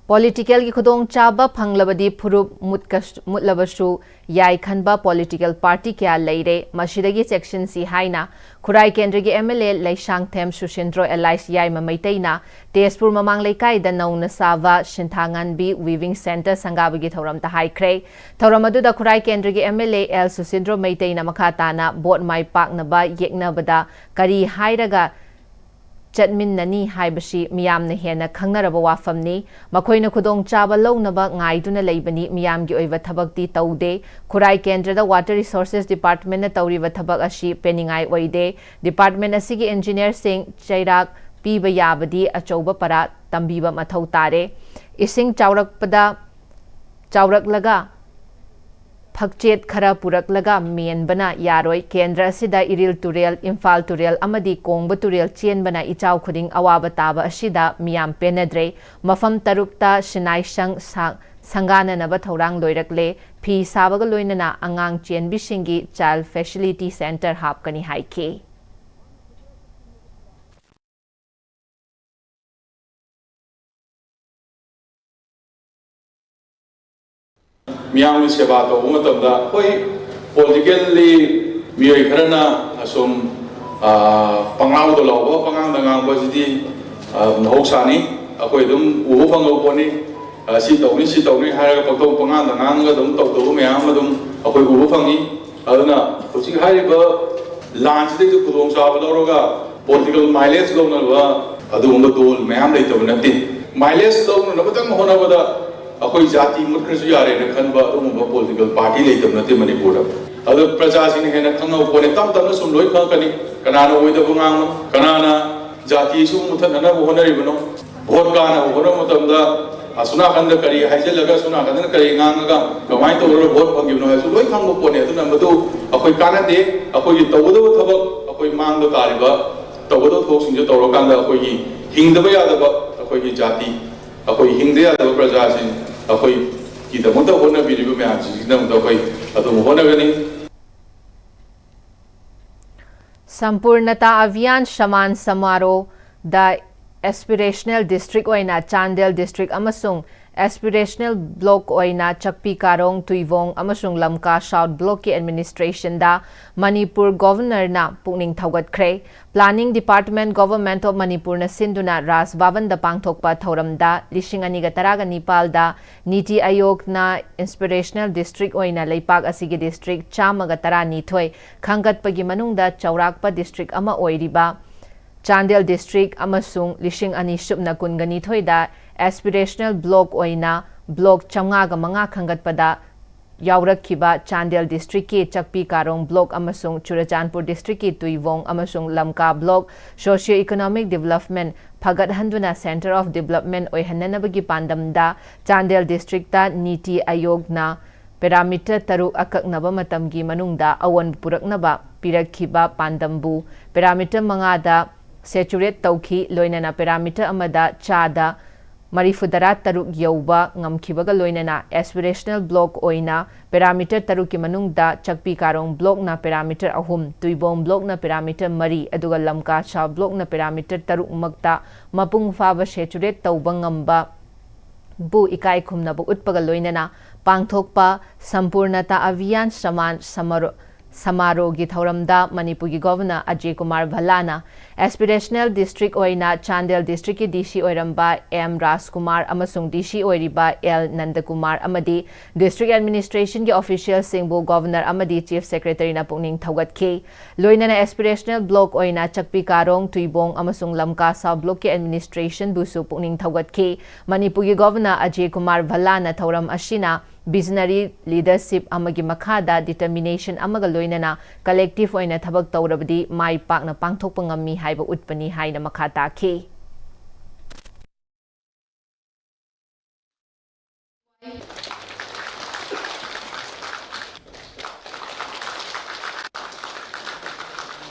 ꯄꯣꯂꯤꯇꯤꯀꯦꯜꯒꯤ ꯈꯨꯗꯣꯡꯆꯥꯕ ꯐꯪꯂꯕꯗꯤ ꯐꯨꯔꯨꯞ ꯃꯨꯠꯀ-, ꯃꯨꯠꯂꯕꯁꯨ ꯌꯥꯏ ꯈꯟꯕ ꯄꯣꯂꯤꯇꯤꯀꯦꯜ ꯄꯥꯔꯇꯤ ꯀꯌꯥ ꯂꯩꯔꯦ꯫ ꯃꯁꯤꯗꯒꯤ ꯆꯦꯛꯁꯤꯟꯁꯤ ꯍꯥꯏꯅ ꯈꯨꯔꯥꯏ ꯀꯦꯟꯗ꯭ꯔꯒꯤ M L A Leishangthem Susindro alias Yaima ꯃꯩꯇꯩꯅ ꯇꯦꯖꯄꯨꯔ ꯃꯃꯥꯡ ꯂꯩꯀꯥꯏꯗ ꯅꯧꯅ ꯁꯥꯕ ꯁꯤꯟꯊꯥꯉꯥꯟꯕꯤ ꯋꯤꯚꯤꯡ ꯁꯦꯟꯇꯔ ꯁꯪꯒꯥꯕꯒꯤ ꯊꯧꯔꯝꯗ ꯍꯥꯏꯈ꯭ꯔꯦ꯫ ꯊꯧꯔꯝ ꯑꯗꯨꯗ ꯈꯨꯔꯥꯏ ꯀꯦꯟꯗ꯭ꯔꯒꯤ ꯑꯦꯝ ꯑꯦꯜ ꯑꯦ ꯑꯦꯜ ꯁꯨꯁꯤꯟꯗ꯭ꯔꯣ ꯃꯩꯇꯩꯅ ꯃꯈꯥ ꯇꯥꯅ ꯚꯣꯠ ꯃꯥꯏ ꯄꯥꯛꯅꯕ ꯌꯦꯛꯅꯕꯗ ꯀꯔꯤ ꯍꯥꯏꯔꯒ ꯆꯠꯃꯤꯟꯅꯅꯤ ꯍꯥꯏꯕꯁꯤ ꯃꯤꯌꯥꯝꯅ ꯍꯦꯟꯅ ꯈꯪꯅꯔꯕ ꯋꯥꯐꯝꯅꯤ꯫ ꯃꯈꯣꯏꯅ ꯈꯨꯗꯣꯡꯆꯥꯕ ꯂꯧꯅꯕ ꯉꯥꯏꯗꯨꯅ ꯂꯩꯕꯅꯤ, ꯃꯤꯌꯥꯝꯒꯤ ꯑꯣꯏꯕ ꯊꯕꯛꯇꯤ ꯇꯧꯗꯦ꯫ ꯈꯨꯔꯥꯏ ꯀꯦꯟꯗ꯭ꯔꯗ ꯋꯥꯇꯔ ꯔꯤꯁꯣꯔꯁꯦꯁ ꯗꯤꯄꯥꯔꯠꯃꯦꯟꯅ ꯇꯧꯔꯤꯕ ꯊꯕꯛ ꯑꯁꯤ ꯄꯦꯟꯅꯤꯡꯉꯥꯏ ꯑꯣꯏꯗꯦ꯫ ꯗꯤꯄꯥꯔꯠꯃꯦꯟ ꯑꯁꯤꯒꯤ ꯏꯟꯖꯤꯅꯤꯌꯔꯁꯤꯡ ꯆꯩꯔꯥꯛ ꯄꯤꯕ ꯌꯥꯕꯗꯤ ꯑꯆꯧꯕ ꯄꯔꯥ ꯇꯝꯕꯤꯕ ꯃꯊꯧ ꯇꯥꯔꯦ꯫ ꯏꯁꯤꯡ ꯆꯥꯎꯔꯛꯄꯗ, ꯆꯥꯎꯔꯛꯂꯒ ꯐꯛꯆꯦꯠ ꯈꯔ ꯄꯨꯔꯛꯂꯒ ꯃꯦꯟꯕꯅ ꯌꯥꯔꯣꯏ꯫ ꯀꯦꯟꯗ꯭ꯔ ꯑꯁꯤꯗ ꯏꯔꯤꯜ ꯇꯨꯔꯦꯜ, ꯏꯝꯐꯥꯜ ꯇꯨꯔꯦꯜ ꯑꯃꯗꯤ ꯀꯣꯡꯕ ꯇꯨꯔꯦꯜ ꯆꯦꯟꯕꯅ ꯏꯆꯥꯎ ꯈꯨꯗꯤꯡ ꯑꯋꯥꯕ ꯇꯥꯕ ꯑꯁꯤꯗ ꯃꯤꯌꯥꯝ ꯄꯦꯟꯅꯗ꯭ꯔꯦ꯫ ꯃꯐꯝ ꯇꯔꯨꯛꯇ ꯁꯤꯟꯅꯥꯏꯁꯪ ꯁꯥ-, ꯁꯪꯒꯥꯅꯅꯕ ꯊꯧꯔꯥꯡ ꯂꯣꯏꯔꯛꯂꯦ꯫ ꯐꯤ ꯁꯥꯕꯒ ꯂꯣꯏꯅꯅ ꯑꯉꯥꯡ ꯆꯦꯟꯕꯤꯁꯤꯡꯒꯤ ꯆꯥꯏꯜ ꯐꯦꯁꯤꯂꯤꯇꯤ ꯁꯦꯟꯇꯔ ꯍꯥꯞꯀꯅꯤ ꯍꯥꯏꯈꯤ꯫ ꯃꯤꯌꯥꯝꯒꯤ ꯁꯦꯕꯥ ꯇꯧꯕ ꯃꯇꯝꯗ ꯑꯩꯈꯣꯏ ꯄꯣꯂꯤꯇꯤꯀꯦꯜꯂꯤ ꯃꯤꯑꯣꯏ ꯈꯔꯅ ꯑꯁꯨꯝ ꯄꯉꯥꯎꯗ ꯂꯥꯎꯕ, ꯄꯉꯥꯡꯗ ꯉꯥꯡꯕꯁꯤꯗꯤ ꯃꯍꯧꯁꯥꯅꯤ꯫ ꯑꯩꯈꯣꯏ ꯑꯗꯨꯝ ꯎꯕ ꯐꯪꯕ ꯄꯣꯠꯅꯤ꯫ ꯁꯤ ꯇꯧꯅꯤ, ꯁꯤ ꯇꯧꯅꯤ ꯍꯥꯏꯔꯒ ꯄꯪꯇꯧ ꯄꯉꯥꯡꯗ ꯉꯥꯡꯉꯒ ꯑꯗꯨꯝ ꯇꯧꯗꯕ ꯃꯌꯥꯝ ꯑꯃ ꯑꯗꯨꯝ ꯑꯩꯈꯣꯏ ꯎꯕ ꯐꯪꯉꯤ꯫ ꯑꯗꯨꯅ ꯍꯧꯖꯤꯛ ꯍꯥꯏꯔꯤꯕ ꯂꯥꯟꯁꯤꯗꯒꯤ ꯈꯨꯗꯣꯡꯆꯥꯕ ꯂꯧꯔꯒ ꯄꯣꯂꯤꯇꯤꯀꯦꯜ ꯃꯥꯏꯂꯦꯖ ꯂꯧꯅꯕ ꯑꯗꯨꯒꯨꯝꯕ ꯗꯣꯜ ꯃꯌꯥꯝ ꯂꯩꯇꯕ ꯅꯠꯇꯦ꯫ ꯃꯥꯏꯂꯦꯖ ꯂꯧꯅꯅꯕꯇꯪ ꯍꯣꯠꯅꯕꯗ ꯑꯩꯈꯣꯏ ꯖꯥꯇꯤ ꯃꯨꯠꯈ꯭ꯔꯁꯨ ꯌꯥꯔꯦꯅ ꯈꯟꯕ ꯑꯗꯨꯒꯨꯝꯕ ꯄꯣꯂꯤꯇꯤꯀꯦꯜ ꯄꯥꯔꯇꯤ ꯂꯩꯇꯕ ꯅꯠꯇꯦ ꯃꯅꯤꯄꯨꯔꯗ꯫ ꯑꯗꯣ ꯄ꯭ꯔꯖꯥꯁꯤꯡꯅ ꯍꯦꯟꯅ ꯈꯪꯍꯧꯕ ꯄꯣꯠꯅꯤ꯫ ꯇꯞ ꯇꯞꯅ ꯁꯨꯝ ꯂꯣꯏ ꯈꯪꯉꯛꯀꯅꯤ꯫ ꯀꯅꯥꯅ ꯑꯣꯏꯗꯕ ꯉꯥꯡꯕꯅꯣ, ꯀꯅꯥꯅ ꯖꯥꯇꯤꯁꯨ ꯃꯨꯠꯊꯠꯅꯅꯕ ꯍꯣꯠꯅꯔꯤꯕꯅꯣ, ꯚꯣꯠ ꯀꯥꯅꯕ ꯍꯣꯠꯅꯕ ꯃꯇꯝꯗ ꯑꯁꯣꯝ ꯅꯥꯀꯟꯗ ꯀꯔꯤ ꯍꯥꯏꯖꯤꯜꯂꯒ ꯑꯁꯣꯝ ꯅꯥꯀꯟꯗꯅ ꯀꯔꯤ ꯉꯥꯡꯉꯒ ꯀꯃꯥꯏꯅ ꯇꯧꯔꯒ ꯚꯣꯠ ꯐꯪꯈꯤꯕꯅꯣ ꯍꯥꯏꯕꯁꯨ ꯂꯣꯏ ꯈꯪꯕ ꯄꯣꯠꯅꯤ꯫ ꯑꯗꯨꯅ ꯃꯗꯨ ꯑꯩꯈꯣꯏ ꯀꯥꯟꯅꯗꯦ꯫ ꯑꯩꯈꯣꯏꯒꯤ ꯇꯧꯒꯗꯕ ꯊꯕꯛ, ꯑꯩꯈꯣꯏ ꯃꯥꯡꯕ ꯇꯥꯔꯤꯕ ꯇꯧꯒꯗꯕ ꯊꯕꯛꯁꯤꯡꯁꯦ ꯇꯧꯔꯀꯥꯟꯗ ꯑꯩꯈꯣꯏꯒꯤ ꯍꯤꯡꯗꯕ ꯌꯥꯗꯕ ꯑꯩꯈꯣꯏꯒꯤ ꯖꯥꯇꯤ, ꯑꯩꯈꯣꯏ ꯍꯤꯡꯗ ꯌꯥꯗꯕ ꯄ꯭ꯔꯖꯥꯁꯤꯡ, ꯑꯩꯈꯣꯏꯒꯤꯗꯃꯛꯇ ꯍꯣꯠꯅꯕꯤꯔꯤꯕ ꯃꯌꯥꯝꯁꯤꯡꯁꯤꯒꯤꯗꯃꯛꯇ ꯑꯩꯈꯣꯏ ꯑꯗꯨꯝ ꯍꯣꯠꯅꯒꯅꯤ꯫ ꯁꯝꯄꯨꯔꯅꯇꯥ ꯑꯚꯤꯌꯥꯟ ꯁꯃꯥꯟ ꯁꯃꯥꯔꯣꯍꯗ ꯑꯦꯁꯄꯤꯔꯦꯁꯅꯦꯜ ꯗꯤꯁꯇ꯭ꯔꯤꯛ ꯑꯣꯏꯅ ꯆꯥꯟꯗꯦꯜ ꯗꯤꯁꯇ꯭ꯔꯤꯛ ꯑꯃꯁꯨꯡ ꯑꯦꯁꯄꯤꯔꯦꯁꯅꯦꯜ ꯕ꯭ꯂꯣꯛ ꯑꯣꯏꯅ ꯆꯛꯄꯤ ꯀꯥꯔꯣꯡ, ꯇꯨꯏꯕꯣꯡ ꯑꯃꯁꯨꯡ ꯂꯝꯀꯥ ꯁꯥꯎꯠ ꯕ꯭ꯂꯣꯛꯀꯤ ꯑꯦꯗꯃꯤꯅꯤꯁꯇ꯭ꯔꯦꯁꯟꯗ ꯃꯅꯤꯄꯨꯔ ꯒꯣꯚꯔꯅꯔꯅ ꯄꯨꯛꯅꯤꯡ ꯊꯧꯒꯠꯈ꯭ꯔꯦ꯫ ꯄ꯭ꯂꯥꯅꯤꯡ ꯗꯤꯄꯥꯔꯠꯃꯦꯟ, ꯒꯣꯚꯔꯟꯃꯦꯟꯠ ꯑꯣꯐ ꯃꯅꯤꯄꯨꯔꯅ ꯁꯤꯟꯗꯨꯅ ꯔꯥꯖ ꯚꯕꯟꯗ ꯄꯥꯡꯊꯣꯛꯄ ꯊꯧꯔꯝꯗ ꯂꯤꯁꯤꯡ ꯑꯅꯤꯒ ꯇꯔꯥꯒ ꯅꯤꯄꯥꯜꯗ ꯅꯤꯇꯤ ꯑꯌꯣꯒꯅ ꯏꯟꯁꯄꯤꯔꯦꯁꯅꯦꯜ ꯗꯤꯁꯇ꯭ꯔꯤꯛ ꯑꯣꯏꯅ ꯂꯩꯄꯥꯛ ꯑꯁꯤꯒꯤ ꯗꯤꯁꯇ꯭ꯔꯤꯛ ꯆꯥꯝꯃꯒ ꯇꯔꯥꯅꯤꯊꯣꯏ ꯈꯟꯒꯠꯄꯒꯤ ꯃꯅꯨꯡꯗ ꯆꯥꯎꯔꯥꯛꯄ ꯗꯤꯁꯇ꯭ꯔꯤꯛ ꯑꯃ ꯑꯣꯏꯔꯤꯕ ꯆꯥꯟꯗꯦꯜ ꯗꯤꯁꯇ꯭ꯔꯤꯛ ꯑꯃꯁꯨꯡ ꯂꯤꯁꯤꯡ ꯑꯅꯤ ꯁꯨꯞꯅ ꯀꯨꯟꯒ ꯅꯤꯊꯣꯏꯗ ꯑꯦꯁꯄꯤꯔꯦꯁꯅꯦꯜ ꯕ꯭ꯂꯣꯛ ꯑꯣꯏꯅ ꯕ꯭ꯂꯣꯛ ꯆꯥꯝꯃꯉꯥꯒ ꯃꯉꯥ ꯈꯟꯒꯠꯄꯗ ꯌꯥꯎꯔꯛꯈꯤꯕ ꯆꯥꯟꯗꯦꯜ ꯗꯤꯁꯇ꯭ꯔꯤꯛꯀꯤ ꯆꯛꯄꯤ ꯀꯥꯔꯣꯡ ꯕ꯭ꯂꯣꯛ ꯑꯃꯁꯨꯡ ꯆꯨꯔꯆꯥꯟꯄꯨꯔ ꯗꯤꯁꯇ꯭ꯔꯤꯛꯀꯤ ꯇꯨꯏꯕꯣꯡ ꯑꯃꯁꯨꯡ Lamka block socio economic development ꯐꯒꯠꯍꯟꯗꯨꯅ ꯁꯦꯟꯇꯔ ꯑꯣꯐ ꯗꯤꯕꯂꯞꯃꯦꯟꯠ ꯑꯣꯏꯍꯟꯅꯅꯕꯒꯤ ꯄꯥꯟꯗꯝꯗ ꯆꯥꯟꯗꯦꯜ ꯗꯤꯁꯇ꯭ꯔꯤꯛꯇ ꯅꯤꯇꯤ ꯑꯌꯣꯒꯅ ꯄꯦꯔꯥꯃꯤꯇꯔ ꯇꯔꯨꯛ ꯑꯀꯛꯅꯕ ꯃꯇꯝꯒꯤ ꯃꯅꯨꯡꯗ ꯑꯑꯣꯟꯕ ꯄꯨꯔꯛꯅꯕ ꯄꯤꯔꯛꯈꯤꯕ ꯄꯥꯟꯗꯝꯕꯨ ꯄꯦꯔꯥꯃꯤꯇꯔ ꯃꯉꯥꯗ ꯁꯦꯆꯨꯔꯦꯠ ꯇꯧꯈꯤ, ꯂꯣꯏꯅꯅ ꯄꯦꯔꯥꯃꯤꯇꯔ ꯑꯃꯗ ꯆꯥꯗ ꯃꯔꯤꯐꯨꯇꯔꯥ ꯇꯔꯨꯛ ꯌꯧꯕ ꯉꯝꯈꯤꯕꯒ ꯂꯣꯏꯅꯅ ꯑꯦꯁꯄꯤꯔꯦꯁꯅꯦꯜ ꯕ꯭ꯂꯣꯛ ꯑꯣꯏꯅ ꯄꯦꯔꯥꯃꯤꯇꯔ ꯇꯔꯨꯛꯀꯤ ꯃꯅꯨꯡꯗ ꯆꯛꯄꯤ ꯀꯥꯔꯣꯡ ꯕ꯭ꯂꯣꯛꯅ ꯄꯦꯔꯥꯃꯤꯇꯔ ꯑꯍꯨꯝ, ꯇꯨꯏꯕꯣꯡ ꯕ꯭ꯂꯣꯛꯅ ꯄꯦꯔꯥꯃꯤꯇꯔ ꯃꯔꯤ, ꯑꯗꯨꯒ ꯂꯝꯀꯥ ꯁꯥꯎꯠ ꯕ꯭ꯂꯣꯛꯅ ꯄꯦꯔꯥꯃꯤꯇꯔ ꯇꯔꯨꯛꯃꯛꯇ ꯃꯄꯨꯡ ꯐꯥꯕ ꯁꯦꯆꯨꯔꯦꯠ ꯇꯧꯕ ꯉꯝꯕ ꯕꯨ ꯏꯀꯥꯏ ꯈꯨꯝꯅꯕ ꯎꯠꯄꯒ ꯂꯣꯏꯅꯅ ꯄꯥꯡꯊꯣꯛꯄ ꯁꯝꯄꯨꯔꯅꯇꯥ ꯑꯚꯤꯌꯥꯟ ꯁꯃꯥꯟ ꯁꯃꯥꯔꯣ-, ꯁꯃꯥꯔꯣꯒꯤ ꯊꯧꯔꯝꯗ ꯃꯅꯤꯄꯨꯔꯒꯤ ꯒꯣꯚꯔꯅꯔ ꯑꯖꯌ ꯀꯨꯃꯥꯔ ꯚꯜꯂꯥꯅ ꯑꯦꯁꯄꯤꯔꯦꯁꯅꯦꯜ ꯗꯤꯁꯇ꯭ꯔꯤꯛ ꯑꯣꯏꯅ ꯆꯥꯟꯗꯦꯜ ꯗꯤꯁꯇ꯭ꯔꯤꯛꯀꯤ ꯗꯤ ꯁꯤ ꯑꯣꯏꯔꯝꯕ ꯑꯦꯝ ꯔꯥꯖꯀꯨꯃꯥꯔ ꯑꯃꯁꯨꯡ ꯗꯤ ꯁꯤ ꯑꯣꯏꯔꯤꯕ ꯑꯦꯜ ꯅꯟꯗꯀꯨꯃꯥꯔ ꯑꯃꯗꯤ ꯗꯤꯁꯇ꯭ꯔꯤꯛ ꯑꯦꯗꯃꯤꯅꯤꯁꯇ꯭ꯔꯦꯁꯟꯒꯤ ꯑꯣꯐꯤꯁꯤꯌꯦꯜꯁꯤꯡꯕꯨ ꯒꯣꯚꯔꯅꯔ ꯑꯃꯗꯤ ꯆꯤꯐ ꯁꯦꯀ꯭ꯔꯦꯇꯔꯤꯅ ꯄꯨꯛꯅꯤꯡ ꯊꯧꯒꯠꯈꯤ꯫ ꯂꯣꯏꯅꯅ ꯑꯦꯁꯄꯤꯔꯦꯁꯅꯦꯜ ꯕ꯭ꯂꯣꯛ ꯑꯣꯏꯅ ꯆꯛꯄꯤ ꯀꯥꯔꯣꯡ, ꯇꯨꯏꯕꯣꯡ ꯑꯃꯁꯨꯡ ꯂꯝꯀꯥ ꯁꯥꯎꯠ ꯕ꯭ꯂꯣꯛꯀꯤ ꯑꯦꯗꯃꯤꯅꯤꯁꯇ꯭ꯔꯦꯁꯟꯕꯨꯁꯨ ꯄꯨꯛꯅꯤꯡ ꯊꯧꯒꯠꯈꯤ꯫ ꯃꯅꯤꯄꯨꯔꯒꯤ ꯒꯣꯚꯔꯅꯔ ꯑꯖꯌ ꯀꯨꯃꯥꯔ ꯚꯜꯂꯥꯅ ꯊꯧꯔꯝ ꯑꯁꯤꯅ ꯚꯤꯖꯅꯔꯤ ꯂꯤꯗꯔꯁꯤꯞ ꯑꯃꯒꯤ ꯃꯈꯥꯗ ꯗꯤꯇꯔꯃꯤꯅꯦꯁꯟ ꯑꯃꯒ ꯂꯣꯏꯅꯅ ꯀꯂꯦꯛꯇꯤꯚ ꯑꯣꯏꯅ ꯊꯕꯛ ꯇꯧꯔꯕꯗꯤ ꯃꯥꯏ ꯄꯥꯛꯅ ꯄꯥꯡꯊꯣꯛꯄ ꯉꯝꯃꯤ ꯍꯥꯏꯕ ꯎꯠꯄꯅꯤ ꯍꯥꯏꯅ ꯃꯈꯥ ꯇꯥꯈꯤ꯫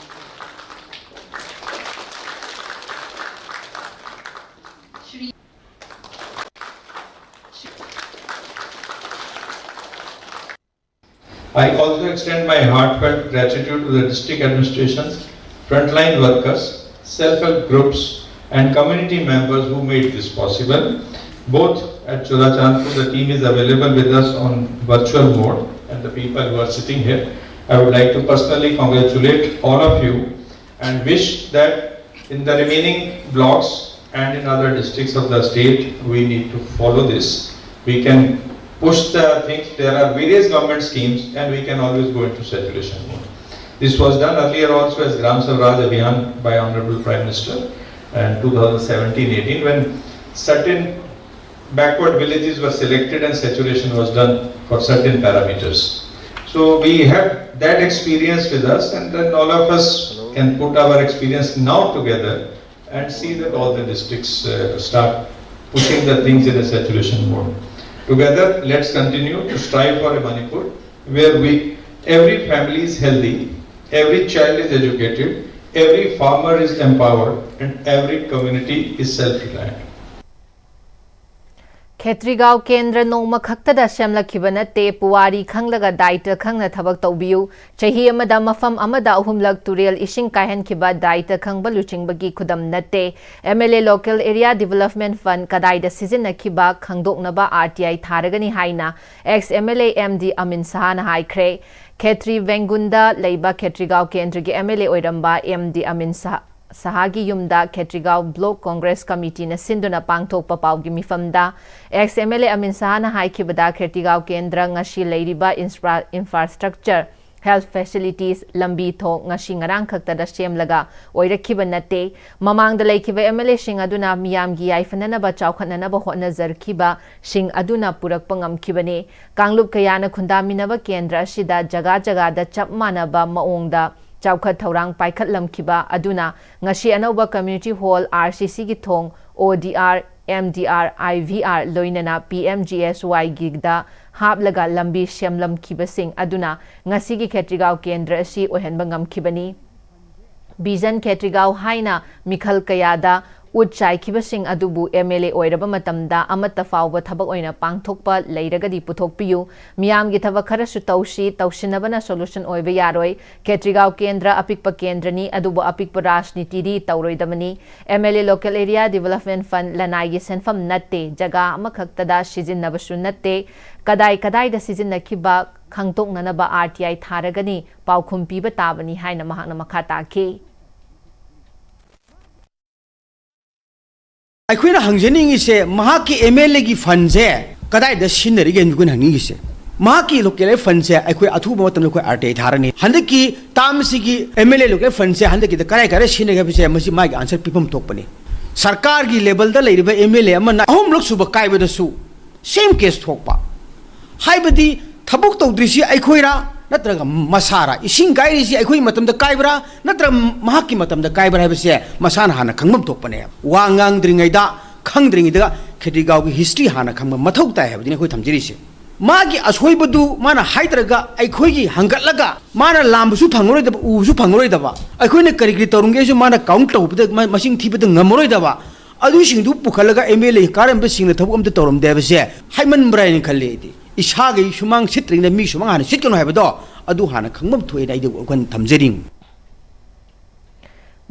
I also extend my heartfelt gratitude to the district administration, frontline workers, self-help groups, and community members who made this possible. Both at Churachandpur, the team is available with us on virtual mode, and the people who are sitting here. I would like to personally congratulate all of you and wish that in the remaining blocks and in other districts of the state, we need to follow this. We can push the things. There are various government schemes, and we can always go into saturation mode. This was done earlier also as Gram Swaraj Abhiyan by Honorable Prime Minister in two thousand seventeen eighteen, when certain backward villages were selected and saturation was done for certain parameters. So we have that experience with us, and then all of us can put our experience now together and see that all the districts uh, start pushing the things in a saturation mode. Together, let's continue to strive for a Manipur where we, every family is healthy, every child is educated, every farmer is empowered, and every community is self-reliant. ꯈꯦꯇ꯭ꯔꯤꯒꯥꯎ ꯀꯦꯟꯗ꯭ꯔ ꯅꯣꯡꯃ ꯈꯛꯇꯗ ꯁꯦꯝꯂꯛꯈꯤꯕ ꯅꯠꯇꯦ, ꯄꯨꯋꯥꯔꯤ ꯈꯪꯂꯒ ꯗꯥꯏꯇ ꯈꯪꯅ ꯊꯕꯛ ꯇꯧꯕꯤꯌꯨ꯫ ꯆꯍꯤ ꯑꯃꯗ ꯃꯐꯝ ꯑꯃꯗ ꯑꯍꯨꯝꯂꯛ ꯇꯨꯔꯦꯜ ꯏꯁꯤꯡ ꯀꯥꯏꯍꯟꯈꯤꯕ ꯗꯥꯏꯇ ꯈꯪꯕ ꯂꯨꯆꯤꯡꯕꯒꯤ ꯈꯨꯗꯝ ꯅꯠꯇꯦ꯫ M L A Local Area Development Fund ꯀꯗꯥꯏꯗ ꯁꯤꯖꯤꯟꯅꯈꯤꯕ ꯈꯪꯗꯣꯛꯅꯕ ꯑꯥꯔ ꯇꯤ ꯑꯥꯏ ꯊꯥꯔꯒꯅꯤ ꯍꯥꯏꯅ ex M L A M D Amin ꯁꯍꯥꯅ ꯍꯥꯏꯈ꯭ꯔꯦ꯫ ꯈꯦꯇ꯭ꯔꯤ ꯕꯦꯡꯒꯨꯟꯗ ꯂꯩꯕ ꯈꯦꯇ꯭ꯔꯤꯒꯥꯎ ꯀꯦꯟꯗ꯭ꯔꯒꯤ ꯑꯦꯝ ꯑꯦꯜ ꯑꯦ ꯑꯣꯏꯔꯝꯕ ꯑꯦꯝ ꯗꯤ ꯑꯃꯤꯟ ꯁꯍꯥ ꯁꯍꯥꯒꯤ ꯌꯨꯝꯗ ꯈꯦꯇ꯭ꯔꯤꯒꯥꯎ ꯕ꯭ꯂꯣꯛ ꯀꯣꯡꯒ꯭ꯔꯦꯁ ꯀꯃꯤꯇꯤꯅ ꯁꯤꯟꯗꯨꯅ ꯄꯥꯡꯊꯣꯛꯄ ꯄꯥꯎꯒꯤ ꯃꯤꯐꯝꯗ ꯑꯦꯛꯁ ꯑꯦꯝ ꯑꯦꯜ ꯑꯦ ꯑꯃꯤꯟ ꯁꯍꯥꯅ ꯍꯥꯏꯈꯤꯕꯗ, ꯈꯦꯇ꯭ꯔꯤꯒꯥꯎ ꯀꯦꯟꯗ꯭ꯔ ꯉꯁꯤ ꯂꯩꯔꯤꯕ ꯏꯟꯐ꯭ꯔꯥ-, ꯏꯟꯐ꯭ꯔꯥꯁ꯭ꯇ꯭ꯔꯛꯆꯔ, ꯍꯦꯜꯊ ꯐꯦꯁꯤꯂꯤꯇꯤꯁ, ꯂꯝꯕꯤ ꯊꯣꯡ ꯉꯁꯤ ꯉꯔꯥꯡ ꯈꯛꯇꯗ ꯁꯦꯝꯂꯒ ꯑꯣꯏꯔꯛꯈꯤꯕ ꯅꯠꯇꯦ꯫ ꯃꯃꯥꯡꯗ ꯂꯩꯈꯤꯕ ꯑꯦꯝ ꯑꯦꯜ ꯑꯦꯁꯤꯡ ꯑꯗꯨꯅ ꯃꯤꯌꯥꯝꯒꯤ ꯌꯥꯏꯐꯅꯅꯕ ꯆꯥꯎꯈꯠꯅꯅꯕ ꯍꯣꯠꯅꯖꯔꯛꯈꯤꯕꯁꯤꯡ ꯑꯗꯨꯅ ꯄꯨꯔꯛꯄ ꯉꯝꯈꯤꯕꯅꯤ꯫ ꯀꯥꯡꯂꯨꯞ ꯀꯌꯥꯅ ꯈꯨꯟꯗꯥꯃꯤꯟꯅꯕ ꯀꯦꯟꯗ꯭ꯔ ꯑꯁꯤꯗ ꯖꯒꯥ ꯖꯒꯥꯗ ꯆꯞ ꯃꯥꯟꯅꯕ ꯃꯑꯣꯡꯗ ꯆꯥꯎꯈꯠ ꯊꯧꯔꯥꯡ ꯄꯥꯏꯈꯠꯂꯝꯈꯤꯕ ꯑꯗꯨꯅ ꯉꯁꯤ ꯑꯅꯧꯕ ꯀꯝꯃ꯭ꯌꯨꯅꯤꯇꯤ ꯍꯣꯜ, ꯑꯥꯔ ꯁꯤ ꯁꯤꯒꯤ ꯊꯣꯡ, O D R, M D R, I V R, ꯂꯣꯏꯅꯅ ꯄꯤ ꯑꯦꯝ ꯖꯤ ꯑꯦꯁ ꯋꯥꯏꯒꯤꯗ ꯍꯥꯞꯂꯒ ꯂꯝꯕꯤ ꯁꯦꯝꯂꯝꯈꯤꯕꯁꯤꯡ ꯑꯗꯨꯅ ꯉꯁꯤꯒꯤ ꯈꯦꯇ꯭ꯔꯤꯒꯥꯎ ꯀꯦꯟꯗ꯭ꯔ ꯑꯁꯤ ꯑꯣꯏꯍꯟꯕ ꯉꯝꯈꯤꯕꯅꯤ꯫ ꯚꯤꯖꯟ ꯈꯦꯇ꯭ꯔꯤꯒꯥꯎ ꯍꯥꯏꯅ ꯃꯤꯈꯜ ꯀꯌꯥꯗ ꯎꯠ ꯆꯥꯏꯈꯤꯕꯁꯤꯡ ꯑꯗꯨꯕꯨ ꯑꯦꯝ ꯑꯦꯜ ꯑꯦ ꯑꯣꯏꯔꯕ ꯃꯇꯝꯗ ꯑꯃꯠꯇ ꯐꯥꯎꯕ ꯊꯕꯛ ꯑꯣꯏꯅ ꯄꯥꯡꯊꯣꯛꯄ ꯂꯩꯔꯒꯗꯤ ꯄꯨꯊꯣꯛꯄꯤꯌꯨ꯫ ꯃꯤꯌꯥꯝꯒꯤ ꯊꯕꯛ ꯈꯔꯁꯨ ꯇꯧꯁꯤ, ꯇꯧꯁꯤꯟꯅꯕꯅ ꯁꯣꯂꯨꯁꯟ ꯑꯣꯏꯕ ꯌꯥꯔꯣꯏ꯫ ꯈꯦꯇ꯭ꯔꯤꯒꯥꯎ ꯀꯦꯟꯗ꯭ꯔ ꯑꯄꯤꯛꯄ ꯀꯦꯟꯗ꯭ꯔꯅꯤ, ꯑꯗꯨꯕꯨ ꯑꯄꯤꯛꯄ ꯔꯥꯖꯅꯤꯇꯤꯗꯤ ꯇꯧꯔꯣꯏꯗꯕꯅꯤ꯫ M L A Local Area Development Fund ꯂꯅꯥꯏꯒꯤ ꯁꯦꯟꯐꯝ ꯅꯠꯇꯦ, ꯖꯒꯥ ꯑꯃꯈꯛꯇꯗ ꯁꯤꯖꯤꯟꯅꯕꯁꯨ ꯅꯠꯇꯦ꯫ ꯀꯗꯥꯏ ꯀꯗꯥꯏꯗ ꯁꯤꯖꯤꯟꯅꯈꯤꯕ ꯈꯪꯗꯣꯛꯅꯅꯕ ꯑꯥꯔ ꯇꯤ ꯑꯥꯏ ꯊꯥꯔꯒꯅꯤ, ꯄꯥꯎꯈꯨꯝ ꯄꯤꯕ ꯇꯥꯕꯅꯤ ꯍꯥꯏꯅ ꯃꯍꯥꯛꯅ ꯃꯈꯥ ꯇꯥꯈꯤ꯫ ꯑꯩꯈꯣꯏꯅ ꯍꯪꯖꯅꯤꯡꯉꯤꯁꯦ, ꯃꯍꯥꯛꯀꯤ ꯑꯦꯝ ꯑꯦꯜ ꯑꯦꯒꯤ ꯐꯟꯁꯦ ꯀꯗꯥꯏꯗ ꯁꯤꯖꯤꯟꯅꯔꯤꯒꯦ ꯍꯥꯏꯅ ꯑꯩꯈꯣꯏꯅ ꯍꯪꯅꯤꯡꯉꯤꯁꯦ꯫ ꯃꯍꯥꯛꯀꯤ ꯂꯣꯀꯦꯜ ꯐꯟꯁꯦ ꯑꯩꯈꯣꯏ ꯑꯊꯨꯕ ꯃꯇꯝꯗ ꯑꯩꯈꯣꯏ ꯑꯥꯔ ꯇꯤ ꯑꯥꯏ ꯊꯥꯔꯅꯤ꯫ ꯍꯟꯗꯛꯀꯤ ꯇꯥꯝꯁꯤꯒꯤ ꯑꯦꯝ ꯑꯦꯜ ꯑꯦ ꯂꯣꯀꯦꯜ ꯐꯟꯁꯦ ꯍꯟꯗꯛꯀꯤꯗ ꯀꯗꯥꯏ ꯀꯗꯥꯏ ꯁꯤꯖꯤꯟꯅꯒꯦ ꯍꯥꯏꯕꯁꯦ ꯃꯁꯤ ꯃꯥꯒꯤ ꯑꯟꯁꯔ ꯄꯤꯐꯝ ꯊꯣꯛꯄꯅꯤ꯫ ꯁꯔꯀꯥꯔꯒꯤ ꯂꯦꯕꯦꯜꯗ ꯂꯩꯔꯤꯕ ꯑꯦꯝ ꯑꯦꯜ ꯑꯦ ꯑꯃꯅ ꯑꯍꯨꯝꯂꯛ ꯁꯨꯕ ꯀꯥꯏꯕꯗꯁꯨ ꯁꯦꯝ ꯀꯦꯁ ꯊꯣꯛꯄ꯫ ꯍꯥꯏꯕꯗꯤ ꯊꯕꯛ ꯇꯧꯗ꯭ꯔꯤꯁꯤ ꯑꯩꯈꯣꯏꯔꯥ ꯅꯠꯇ꯭ꯔꯒ ꯃꯁꯥꯔꯥ? ꯏꯁꯤꯡ ꯀꯥꯏꯔꯤꯁꯤ ꯑꯩꯈꯣꯏ ꯃꯇꯝꯗ ꯀꯥꯏꯕ꯭ꯔꯥ ꯅꯠꯇ꯭ꯔꯒ ꯃꯍꯥꯛꯀꯤ ꯃꯇꯝꯗ ꯀꯥꯏꯕ꯭ꯔꯥ ꯍꯥꯏꯕꯁꯦ ꯃꯁꯥꯅ ꯍꯥꯟꯅ ꯈꯪꯐꯝ ꯊꯣꯛꯄꯅꯦ꯫ ꯋꯥ ꯉꯥꯡꯗ꯭ꯔꯤꯉꯩꯗ, ꯈꯪꯗ꯭ꯔꯤꯉꯩꯗ ꯈꯦꯇ꯭ꯔꯤꯒꯥꯎꯒꯤ ꯍꯤꯁꯇ꯭ꯔꯤ ꯍꯥꯟꯅ ꯈꯪꯕ ꯃꯊꯧ ꯇꯥꯏ ꯍꯥꯏꯕꯗꯨꯅꯤ ꯑꯩꯈꯣꯏ ꯊꯝꯖꯔꯤꯁꯦ꯫ ꯃꯥꯒꯤ ꯑꯁꯣꯏꯕꯗꯨ ꯃꯥꯅ ꯍꯥꯏꯗ꯭ꯔꯒ ꯑꯩꯈꯣꯏꯒꯤ ꯍꯪꯒꯠꯂꯒ ꯃꯥꯅ ꯂꯥꯝꯕꯁꯨ ꯐꯪꯉꯔꯣꯏꯗꯕ, ꯎꯕꯁꯨ ꯐꯪꯉꯔꯣꯏꯗꯕ, ꯑꯩꯈꯣꯏꯅ ꯀꯔꯤ ꯀꯔꯤ ꯇꯧꯔꯝꯒꯦꯁꯨ ꯃꯥꯅ ꯀꯥꯎꯟ ꯇꯧꯕꯗ ꯃ-, ꯃꯁꯤꯡ ꯊꯤꯕꯗ ꯉꯝꯃꯔꯣꯏꯗꯕ, ꯑꯗꯨꯁꯤꯡꯗꯨ ꯄꯨꯈꯠꯂꯒ ꯑꯦꯝ ꯑꯦꯜ ꯑꯦ ꯀꯥꯔꯝꯕꯁꯤꯡꯅ ꯊꯕꯛ ꯑꯝꯇ ꯇꯧꯔꯝꯗꯦ ꯍꯥꯏꯕꯁꯦ ꯍꯥꯏꯃꯟꯕ꯭ꯔꯥ ꯍꯥꯏꯅ ꯈꯜꯂꯤ꯫ ꯑꯩꯗꯤ ꯏꯁꯥꯒꯤ ꯁꯨꯃꯥꯡ ꯁꯤꯠꯇ꯭ꯔꯤꯉꯩꯗ ꯃꯤ ꯁꯨꯃꯥꯡ ꯍꯥꯟꯅ ꯁꯤꯠꯀꯅꯨ ꯍꯥꯏꯕꯗꯣ ꯑꯗꯨ ꯍꯥꯟꯅ ꯈꯪꯐꯝ ꯊꯣꯛꯑꯦꯅ ꯑꯩꯗꯤ ꯋꯥꯈꯜ ꯊꯝꯖꯔꯤ꯫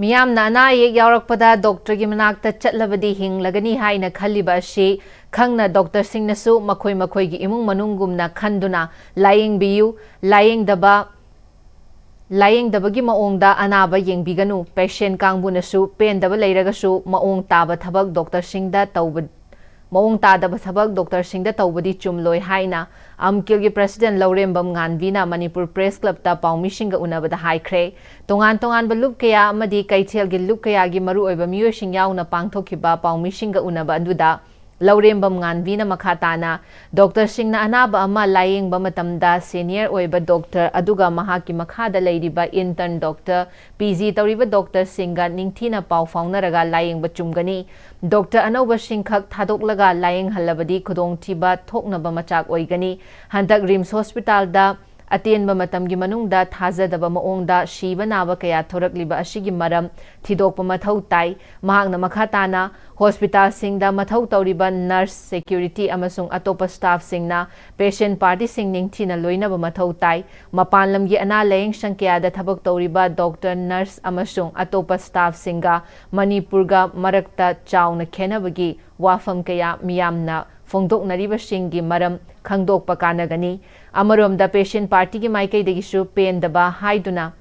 ꯃꯤꯌꯥꯝꯅ ꯑꯅꯥ ꯑꯌꯦꯛ ꯌꯥꯎꯔꯛꯄꯗ ꯗꯣꯛꯇꯔꯒꯤ ꯃꯅꯥꯛꯇ ꯆꯠꯂꯕꯗꯤ ꯍꯤꯡꯂꯒꯅꯤ ꯍꯥꯏꯅ ꯈꯜꯂꯤꯕ ꯑꯁꯤ ꯈꯪꯅ ꯗꯣꯛꯇꯔꯁꯤꯡꯅꯁꯨ ꯃꯈꯣꯏ ꯃꯈꯣꯏꯒꯤ ꯏꯃꯨꯡ ꯃꯅꯨꯡꯒꯨꯝꯅ ꯈꯟꯗꯨꯅ ꯂꯥꯌꯦꯡꯕꯤꯌꯨ꯫ ꯂꯥꯌꯦꯡꯗꯕ ꯂꯥꯌꯦꯡꯗꯕꯒꯤ ꯃꯑꯣꯡꯗ ꯑꯅꯥꯕ ꯌꯦꯡꯕꯤꯒꯅꯨ꯫ ꯄꯦꯁꯦꯟ ꯀꯥꯡꯕꯨꯅꯁꯨ ꯄꯦꯟꯗꯕ ꯂꯩꯔꯒꯁꯨ ꯃꯑꯣꯡ ꯇꯥꯕ ꯊꯕꯛ ꯗꯣꯛꯇꯔꯁꯤꯡꯗ ꯇꯧꯕ ꯃꯑꯣꯡ ꯇꯥꯗꯕ ꯊꯕꯛ ꯗꯣꯛꯇꯔꯁꯤꯡꯗ ꯇꯧꯕꯗꯤ ꯆꯨꯝꯂꯣꯏ ꯍꯥꯏꯅ ꯑꯝꯀꯤꯜꯒꯤ ꯄ꯭ꯔꯦꯁꯤꯗꯦꯟ ꯂꯧꯔꯦꯝꯕꯝ ꯉꯥꯟꯕꯤꯅ ꯃꯅꯤꯄꯨꯔ ꯄ꯭ꯔꯦꯁ ꯀ꯭ꯂꯕꯇ ꯄꯥꯎꯃꯤꯁꯤꯡꯒ ꯎꯅꯕꯗ ꯍꯥꯏꯈ꯭ꯔꯦ꯫ ꯇꯣꯉꯥꯟ ꯇꯣꯉꯥꯟꯕ ꯂꯨꯞ ꯀꯌꯥ ꯑꯃꯗꯤ ꯀꯩꯊꯦꯜꯒꯤ ꯂꯨꯞ ꯀꯌꯥꯒꯤ ꯃꯔꯨꯑꯣꯏꯕ ꯃꯤꯑꯣꯏꯁꯤꯡ ꯌꯥꯎꯅ ꯄꯥꯡꯊꯣꯛꯈꯤꯕ ꯄꯥꯎꯃꯤꯁꯤꯡꯒ ꯎꯅꯕ ꯑꯗꯨꯗ ꯂꯧꯔꯦꯝꯕꯝ ꯉꯥꯟꯕꯤꯅ ꯃꯈꯥ ꯇꯥꯅ ꯗꯣꯛꯇꯔꯁꯤꯡꯅ ꯑꯅꯥꯕ ꯑꯃ ꯂꯥꯌꯦꯡꯕ ꯃꯇꯝꯗ ꯁꯦꯅꯤꯌꯔ ꯑꯣꯏꯕ ꯗꯣꯛꯇꯔ ꯑꯗꯨꯒ ꯃꯍꯥꯛꯀꯤ ꯃꯈꯥꯗ ꯂꯩꯔꯤꯕ ꯏꯟꯇꯔꯟ ꯗꯣꯛꯇꯔ, ꯄꯤ ꯖꯤ ꯇꯧꯔꯤꯕ ꯗꯣꯛꯇꯔꯁꯤꯡꯒ ꯅꯤꯡꯊꯤꯅ ꯄꯥꯎ ꯐꯥꯎꯅꯔꯒ ꯂꯥꯌꯦꯡꯕ ꯆꯨꯝꯒꯅꯤ꯫ ꯗꯣꯛꯇꯔ ꯑꯅꯧꯕꯁꯤꯡꯈꯛ ꯊꯥꯗꯣꯛꯂꯒ ꯂꯥꯌꯦꯡꯍꯜꯂꯕꯗꯤ ꯈꯨꯗꯣꯡꯊꯤꯕ ꯊꯣꯛꯅꯕ ꯃꯆꯥꯛ ꯑꯣꯏꯒꯅꯤ꯫ ꯍꯟꯗꯛ ꯔꯤꯝꯁ ꯍꯣꯁꯄꯤꯇꯥꯜꯗ ꯑꯇꯦꯟꯕ ꯃꯇꯝꯒꯤ ꯃꯅꯨꯡꯗ ꯊꯥꯖꯗꯕ ꯃꯑꯣꯡꯗ ꯁꯤꯕ ꯅꯥꯕ ꯀꯌꯥ ꯊꯣꯔꯛꯂꯤꯕ ꯑꯁꯤꯒꯤ ꯃꯔꯝ ꯊꯤꯗꯣꯛꯄ ꯃꯊꯧ ꯇꯥꯏ꯫ ꯃꯍꯥꯛꯅ ꯃꯈꯥ ꯇꯥꯅ ꯍꯣꯁꯄꯤꯇꯥꯜꯁꯤꯡꯗ ꯃꯊꯧ ꯇꯧꯔꯤꯕ ꯅꯔꯁ, ꯁꯦꯀ꯭ꯌꯨꯔꯤꯇꯤ ꯑꯃꯁꯨꯡ ꯑꯇꯣꯞꯄ ꯁ꯭ꯇꯥꯐꯁꯤꯡꯅ ꯄꯦꯁꯦꯟ ꯄꯥꯔꯇꯤꯁꯤꯡ ꯅꯤꯡꯊꯤꯅ ꯂꯣꯏꯅꯕ ꯃꯊꯧ ꯇꯥꯏ꯫ ꯃꯄꯥꯟ ꯂꯝꯒꯤ ꯑꯅꯥ ꯂꯥꯌꯦꯡ ꯁꯪ ꯀꯌꯥꯗ ꯊꯕꯛ ꯇꯧꯔꯤꯕ ꯗꯣꯛꯇꯔ, ꯅꯔꯁ ꯑꯃꯁꯨꯡ ꯑꯇꯣꯞꯄ ꯁ꯭ꯇꯥꯐꯁꯤꯡꯒ ꯃꯅꯤꯄꯨꯔꯒ ꯃꯔꯛꯇ ꯆꯥꯎꯅ ꯈꯦꯟꯅꯕꯒꯤ ꯋꯥꯐꯝ ꯀꯌꯥ ꯃꯤꯌꯥꯝꯅ ꯐꯣꯡꯗꯣꯛꯅꯔꯤꯕꯁꯤꯡꯒꯤ ꯃꯔꯝ ꯈꯪꯗꯣꯛꯄ ꯀꯥꯟꯅꯒꯅꯤ꯫ ꯑꯃꯔꯣꯝꯗ ꯄꯦꯁꯦꯟ ꯄꯥꯔꯇꯤꯒꯤ ꯃꯥꯏꯀꯩꯗꯒꯤꯁꯨ ꯄꯦꯟꯗꯕ ꯍꯥꯏꯗꯨꯅ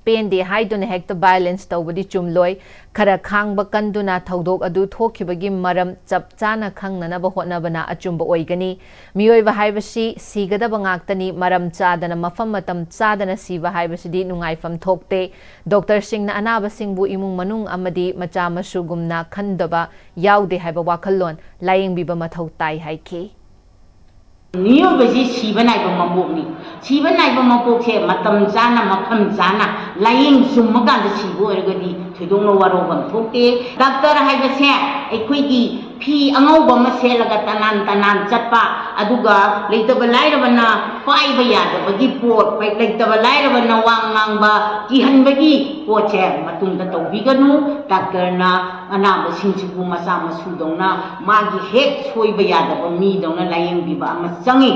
ꯄꯦꯟꯗꯦ ꯍꯥꯏꯗꯨꯅ ꯍꯦꯛꯇ ꯚꯥꯏꯑꯣꯂꯦꯟꯁ ꯇꯧꯕꯗꯤ ꯆꯨꯝꯂꯣꯏ꯫ ꯈꯔ ꯈꯥꯡꯕ ꯀꯟꯗꯨꯅ ꯊꯧꯗꯣꯛ ꯑꯗꯨ ꯊꯣꯛꯈꯤꯕꯒꯤ ꯃꯔꯝ ꯆꯞ ꯆꯥꯅ ꯈꯪꯅꯅꯕ ꯍꯣꯠꯅꯕꯅ ꯑꯆꯨꯝꯕ ꯑꯣꯏꯒꯅꯤ꯫ ꯃꯤꯑꯣꯏꯕ ꯍꯥꯏꯕꯁꯤ ꯁꯤꯒꯗꯕ ꯉꯥꯛꯇꯅꯤ꯫ ꯃꯔꯝ ꯆꯥꯗꯅ ꯃꯐꯝ ꯃꯇꯝ ꯆꯥꯗꯅ ꯁꯤꯕ ꯍꯥꯏꯕꯁꯤꯗꯤ ꯅꯨꯡꯉꯥꯏꯐꯝ ꯊꯣꯛꯇꯦ꯫ ꯗꯣꯛꯇꯔꯁꯤꯡꯅ ꯑꯅꯥꯕꯁꯤꯡꯕꯨ ꯏꯃꯨꯡ ꯃꯅꯨꯡ ꯑꯃꯗꯤ ꯃꯆꯥ ꯃꯁꯨꯒꯨꯝꯅ ꯈꯟꯗꯕ ꯌꯥꯎꯗꯦ ꯍꯥꯏꯕ ꯋꯥꯈꯜꯂꯣꯟ ꯂꯥꯌꯦꯡꯕꯤꯕ ꯃꯊꯧ ꯇꯥꯏ ꯍꯥꯏꯈꯤ꯫ ꯃꯤꯑꯣꯏꯕꯁꯤ ꯁꯤꯕ ꯅꯥꯏꯕ ꯃꯄꯣꯛꯅꯤ꯫ ꯁꯤꯕ ꯅꯥꯏꯕ ꯃꯄꯣꯛꯁꯦ ꯃꯇꯝ ꯆꯥꯅ, ꯃꯐꯝ ꯆꯥꯅ ꯂꯥꯌꯦꯡ ꯆꯨꯝꯃꯀꯥꯟꯗ ꯁꯤꯕ ꯑꯣꯏꯔꯒꯗꯤ ꯊꯣꯏꯗꯣꯛꯅ ꯋꯥꯔꯧꯐꯝ ꯊꯣꯛꯇꯦ꯫ ꯗꯥꯛꯇꯔ ꯍꯥꯏꯕꯁꯦ ꯑꯩꯈꯣꯏꯒꯤ ꯐꯤ ꯑꯉꯧꯕ ꯑꯃ ꯁꯦꯠꯂꯒ ꯇꯅꯥꯟ ꯇꯅꯥꯟ ꯆꯠꯄ, ꯑꯗꯨꯒ ꯂꯩꯇꯕ ꯂꯥꯏꯔꯕꯅ ꯄꯥꯏꯕ ꯌꯥꯗꯕꯒꯤ ꯄꯣꯠ, ꯂꯩꯇꯕ ꯂꯥꯏꯔꯕꯅ ꯋꯥ ꯉꯥꯡꯕ ꯀꯤꯍꯟꯕꯒꯤ ꯄꯣꯠꯁꯦ ꯃꯇꯨꯡꯗ ꯇꯧꯕꯤꯒꯅꯨ꯫ ꯗꯥꯛꯇꯔꯅ ꯑꯅꯥꯕꯁꯤꯡꯁꯤꯕꯨ ꯃꯆꯥ ꯃꯁꯨꯗꯧꯅ, ꯃꯥꯒꯤ ꯍꯦꯛ ꯁꯣꯏꯕ ꯌꯥꯗꯕ ꯃꯤꯗꯧꯅ ꯂꯥꯌꯦꯡꯕꯤꯕ ꯑꯃ ꯆꯪꯉꯤ꯫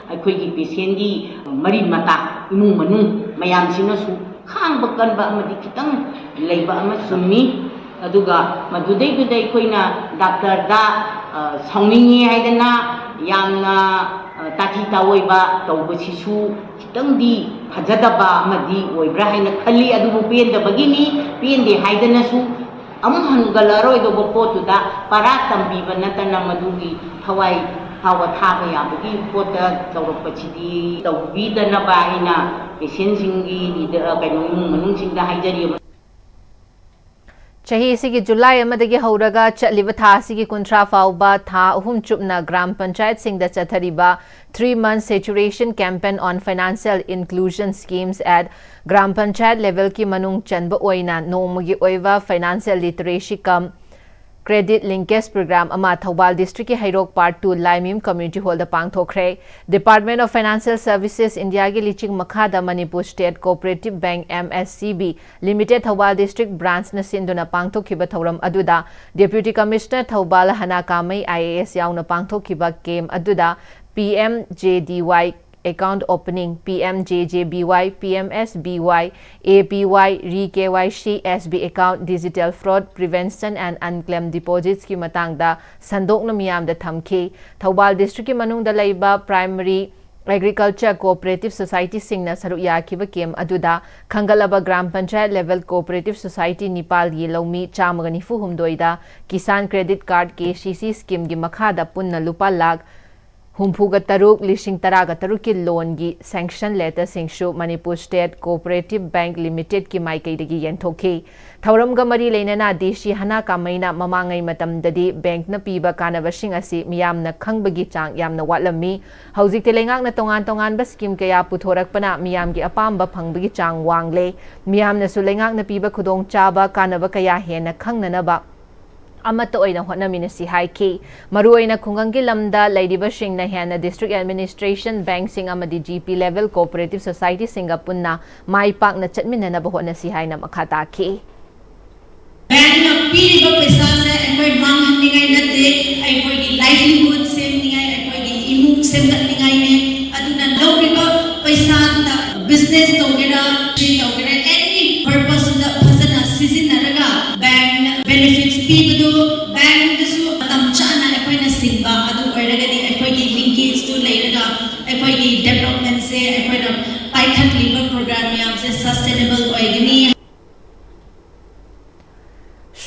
ꯑꯩꯈꯣꯏꯒꯤ ꯄꯦꯁꯦꯟꯒꯤ ꯃꯔꯤ ꯃꯇꯥ, ꯏꯃꯨꯡ ꯃꯅꯨꯡ ꯃꯌꯥꯝꯁꯤꯅꯁꯨ ꯈꯥꯡꯕ ꯀꯟꯕ ꯑꯃꯗꯤ ꯈꯤꯇꯪ ꯂꯩꯕ ꯑꯃ ꯆꯨꯝꯃꯤ꯫ ꯑꯗꯨꯒ ꯃꯗꯨꯗꯩꯗꯨꯗ ꯑꯩꯈꯣꯏꯅ ꯗꯥꯛꯇꯔꯗ, ꯑ, ꯁꯥꯎꯅꯤꯡꯉꯤ ꯍꯥꯏꯗꯅ ꯌꯥꯝꯅ, ꯑ, ꯇꯥꯊꯤ ꯇꯥꯑꯣꯏꯕ ꯇꯧꯕꯁꯤꯁꯨ ꯈꯤꯇꯪꯗꯤ ꯐꯖꯗꯕ ꯑꯃꯗꯤ ꯑꯣꯏꯕ꯭ꯔꯥ ꯍꯥꯏꯅ ꯈꯜꯂꯤ꯫ ꯑꯗꯨꯕꯨ ꯄꯦꯟꯗꯕꯒꯤꯅꯤ, ꯄꯦꯟꯗꯦ ꯍꯥꯏꯗꯅꯁꯨ ꯑꯃꯨꯛ ꯍꯟꯒꯠꯂꯔꯣꯏꯗꯧꯕ ꯄꯣꯠꯇꯨꯗ ꯄꯔꯥ ꯇꯝꯕꯤꯕ ꯅꯠꯇꯅ ꯃꯗꯨꯒꯤ ꯊꯋꯥꯏ ꯐꯥꯎꯕ ꯊꯥꯕ ꯌꯥꯕꯒꯤ ꯄꯣꯠꯇ ꯇꯧꯔꯛꯄꯁꯤꯗꯤ ꯇꯧꯕꯤꯗꯅꯕ ꯑꯩꯅ ꯄꯦꯁꯦꯟꯁꯤꯡꯒꯤ ꯂꯤꯗ-, ꯀꯩꯅꯣ, ꯏꯃꯨꯡ ꯃꯅꯨꯡꯁꯤꯡꯗ ꯍꯥꯏꯖꯔꯤ꯫ ꯆꯍꯤ ꯑꯁꯤꯒꯤ ꯖꯨꯂꯥꯏ ꯑꯃꯗꯒꯤ ꯍꯧꯔꯒ ꯆꯠꯂꯤꯕ ꯊꯥ ꯑꯁꯤꯒꯤ ꯀꯨꯟꯊ꯭ꯔꯥ ꯐꯥꯎꯕ ꯊꯥ ꯑꯍꯨꯝ ꯆꯨꯞꯅ ꯒ꯭ꯔꯥꯝ ꯄꯟꯆꯥꯌꯠꯁꯤꯡꯗ ꯆꯠꯊꯔꯤꯕ Three Month Saturation Campaign on Financial Inclusion Schemes at gram panchayat ꯂꯦꯚꯦꯜꯒꯤ ꯃꯅꯨꯡ ꯆꯟꯕ ꯑꯣꯏꯅ ꯅꯣꯡꯃꯒꯤ ꯑꯣꯏꯕ Financial Literacy cum Credit Linkage Program ꯑꯃ ꯊꯧꯕꯥꯜ ꯗꯤꯁꯇ꯭ꯔꯤꯛꯀꯤ ꯍꯩꯔꯣꯛ Part Two Laimayum Community Hallꯗ ꯄꯥꯡꯊꯣꯛꯈ꯭ꯔꯦ꯫ Department of Financial Services Indiaꯒꯤ ꯂꯤꯆꯤꯡ ꯃꯈꯥꯗ Manipur State Cooperative Bank, M S C B Limited, Thoubal district ꯕ꯭ꯔꯥꯟꯁꯅ ꯁꯤꯟꯗꯨꯅ ꯄꯥꯡꯊꯣꯛꯈꯤꯕ ꯊꯧꯔꯝ ꯑꯗꯨꯗ Deputy Commissioner Thoubal ꯍꯅꯥ ꯀꯥꯃꯩ I A S ꯌꯥꯎꯅ ꯄꯥꯡꯊꯣꯛꯈꯤꯕ camp ꯑꯗꯨꯗ P M J D Y account opening, P M J J B Y, P M S B Y, A P Y, re-K Y C, S B account, digital fraud prevention and unclaimed depositsꯀꯤ ꯃꯇꯥꯡꯗ ꯁꯟꯗꯣꯛꯅ ꯃꯤꯌꯥꯝꯗ ꯊꯝꯈꯤ꯫ ꯊꯧꯕꯥꯜ ꯗꯤꯁꯇ꯭ꯔꯤꯛꯀꯤ ꯃꯅꯨꯡꯗ ꯂꯩꯕ primary agriculture cooperative societyꯁꯤꯡꯅ ꯁꯔꯨꯛ ꯌꯥꯈꯤꯕ camp ꯑꯗꯨꯗ ꯈꯟꯒꯠꯂꯕ gram panchayat level cooperative society ꯅꯤꯄꯥꯜꯒꯤ ꯂꯧꯃꯤ ꯆꯥꯝꯃꯒ ꯅꯤꯐꯨ ꯍꯨꯝꯗꯣꯏꯗ Kisan Credit Card, K C C schemeꯒꯤ ꯃꯈꯥꯗ ꯄꯨꯟꯅ ꯂꯨꯄꯥ ꯂꯥꯈ ꯍꯨꯝꯐꯨꯒ ꯇꯔꯨꯛ, ꯂꯤꯁꯤꯡ ꯇꯔꯥꯒ ꯇꯔꯨꯛꯀꯤ loanꯒꯤ sanction letterꯁꯤꯡꯁꯨ Manipur State Cooperative Bank Limitedꯀꯤ ꯃꯥꯏꯀꯩꯗꯒꯤ ꯌꯦꯟꯊꯣꯛꯈꯤ꯫ ꯊꯧꯔꯝꯒ ꯃꯔꯤ ꯂꯩꯅꯅ D C ꯍꯅꯥ ꯀꯥꯃꯩꯅ ꯃꯃꯥꯡꯉꯩ ꯃꯇꯝꯗꯗꯤ bankꯅ ꯄꯤꯕ ꯀꯥꯟꯅꯕꯁꯤꯡ ꯑꯁꯤ ꯃꯤꯌꯥꯝꯅ ꯈꯪꯕꯒꯤ ꯆꯥꯡ ꯌꯥꯝꯅ ꯋꯥꯠꯂꯝꯃꯤ꯫ ꯍꯧꯖꯤꯛꯇꯤ ꯂꯩꯉꯥꯛꯅ ꯇꯣꯉꯥꯟ ꯇꯣꯉꯥꯟꯕ scheme ꯀꯌꯥ ꯄꯨꯊꯣꯔꯛꯄꯅ ꯃꯤꯌꯥꯝꯒꯤ ꯑꯄꯥꯝꯕ ꯐꯪꯕꯒꯤ ꯆꯥꯡ ꯋꯥꯡꯂꯦ꯫ ꯃꯤꯌꯥꯝꯅꯁꯨ ꯂꯩꯉꯥꯛꯅ ꯄꯤꯕ ꯈꯨꯗꯣꯡꯆꯥꯕ ꯀꯥꯟꯅꯕ ꯀꯌꯥ ꯍꯦꯟꯅ ꯈꯪꯅꯅꯕ ꯑꯃꯠꯇ ꯑꯣꯏꯅ ꯍꯣꯠꯅꯃꯤꯟꯅꯁꯤ ꯍꯥꯏꯈꯤ꯫ ꯃꯔꯨꯑꯣꯏꯅ ꯈꯨꯡꯒꯪꯒꯤ ꯂꯝꯗ ꯂꯩꯔꯤꯕꯁꯤꯡꯅ ꯍꯦꯟꯅ district administration, bank ꯁꯤꯡ ꯑꯃꯗꯤ G P level cooperative society ꯁꯤꯡꯒ ꯄꯨꯟꯅ ꯃꯥꯏ ꯄꯥꯛꯅ ꯆꯠꯃꯤꯟꯅꯅꯕ ꯍꯣꯠꯅꯁꯤ ꯍꯥꯏꯅ ꯃꯈꯥ ꯇꯥꯈꯤ꯫ ꯕꯦꯡꯛꯅ ꯄꯤꯔꯤꯕ ꯄꯩꯁꯥꯁꯦ ꯑꯩꯈꯣꯏ ꯃꯥꯡꯍꯟꯅꯤꯡꯉꯥꯏ ꯅꯠꯇꯦ, ꯑꯩꯈꯣꯏꯒꯤ livelihood ꯁꯦꯝꯅꯤꯡꯉꯥꯏ, ꯑꯩꯈꯣꯏꯒꯤ ꯏꯃꯨꯡ ꯁꯦꯝꯒꯠꯅꯤꯡꯉꯥꯏꯅꯦ꯫ ꯑꯗꯨꯅ ꯂꯧꯔꯤꯕ ꯄꯩꯁꯥꯗꯨꯅ business ꯇꯧꯒꯦꯔꯥ, ꯀꯔꯤ ꯇꯧꯒꯦꯔꯥ, any purpose ꯇ ꯐꯖꯅ ꯁꯤꯖꯤꯟꯅꯔꯒ ꯕꯦꯡꯛꯅ benefits ꯄꯤꯕꯗꯨ ꯕꯦꯡꯛꯗꯁꯨ ꯃꯇꯝ ꯆꯥꯅ ꯑꯩꯈꯣꯏꯅ ꯁꯤꯡꯕ ꯑꯗꯨ ꯑꯣꯏꯔꯒꯗꯤ ꯑꯩꯈꯣꯏꯒꯤ linkage ꯇꯨ ꯂꯩꯔꯒ ꯑꯩꯈꯣꯏꯒꯤ development ꯁꯦ ꯑꯩꯈꯣꯏꯅ ꯄꯥꯏꯈꯠꯂꯤꯕ program ꯃꯌꯥꯝꯁꯦ sustainable ꯑꯣꯏꯒꯅꯤ꯫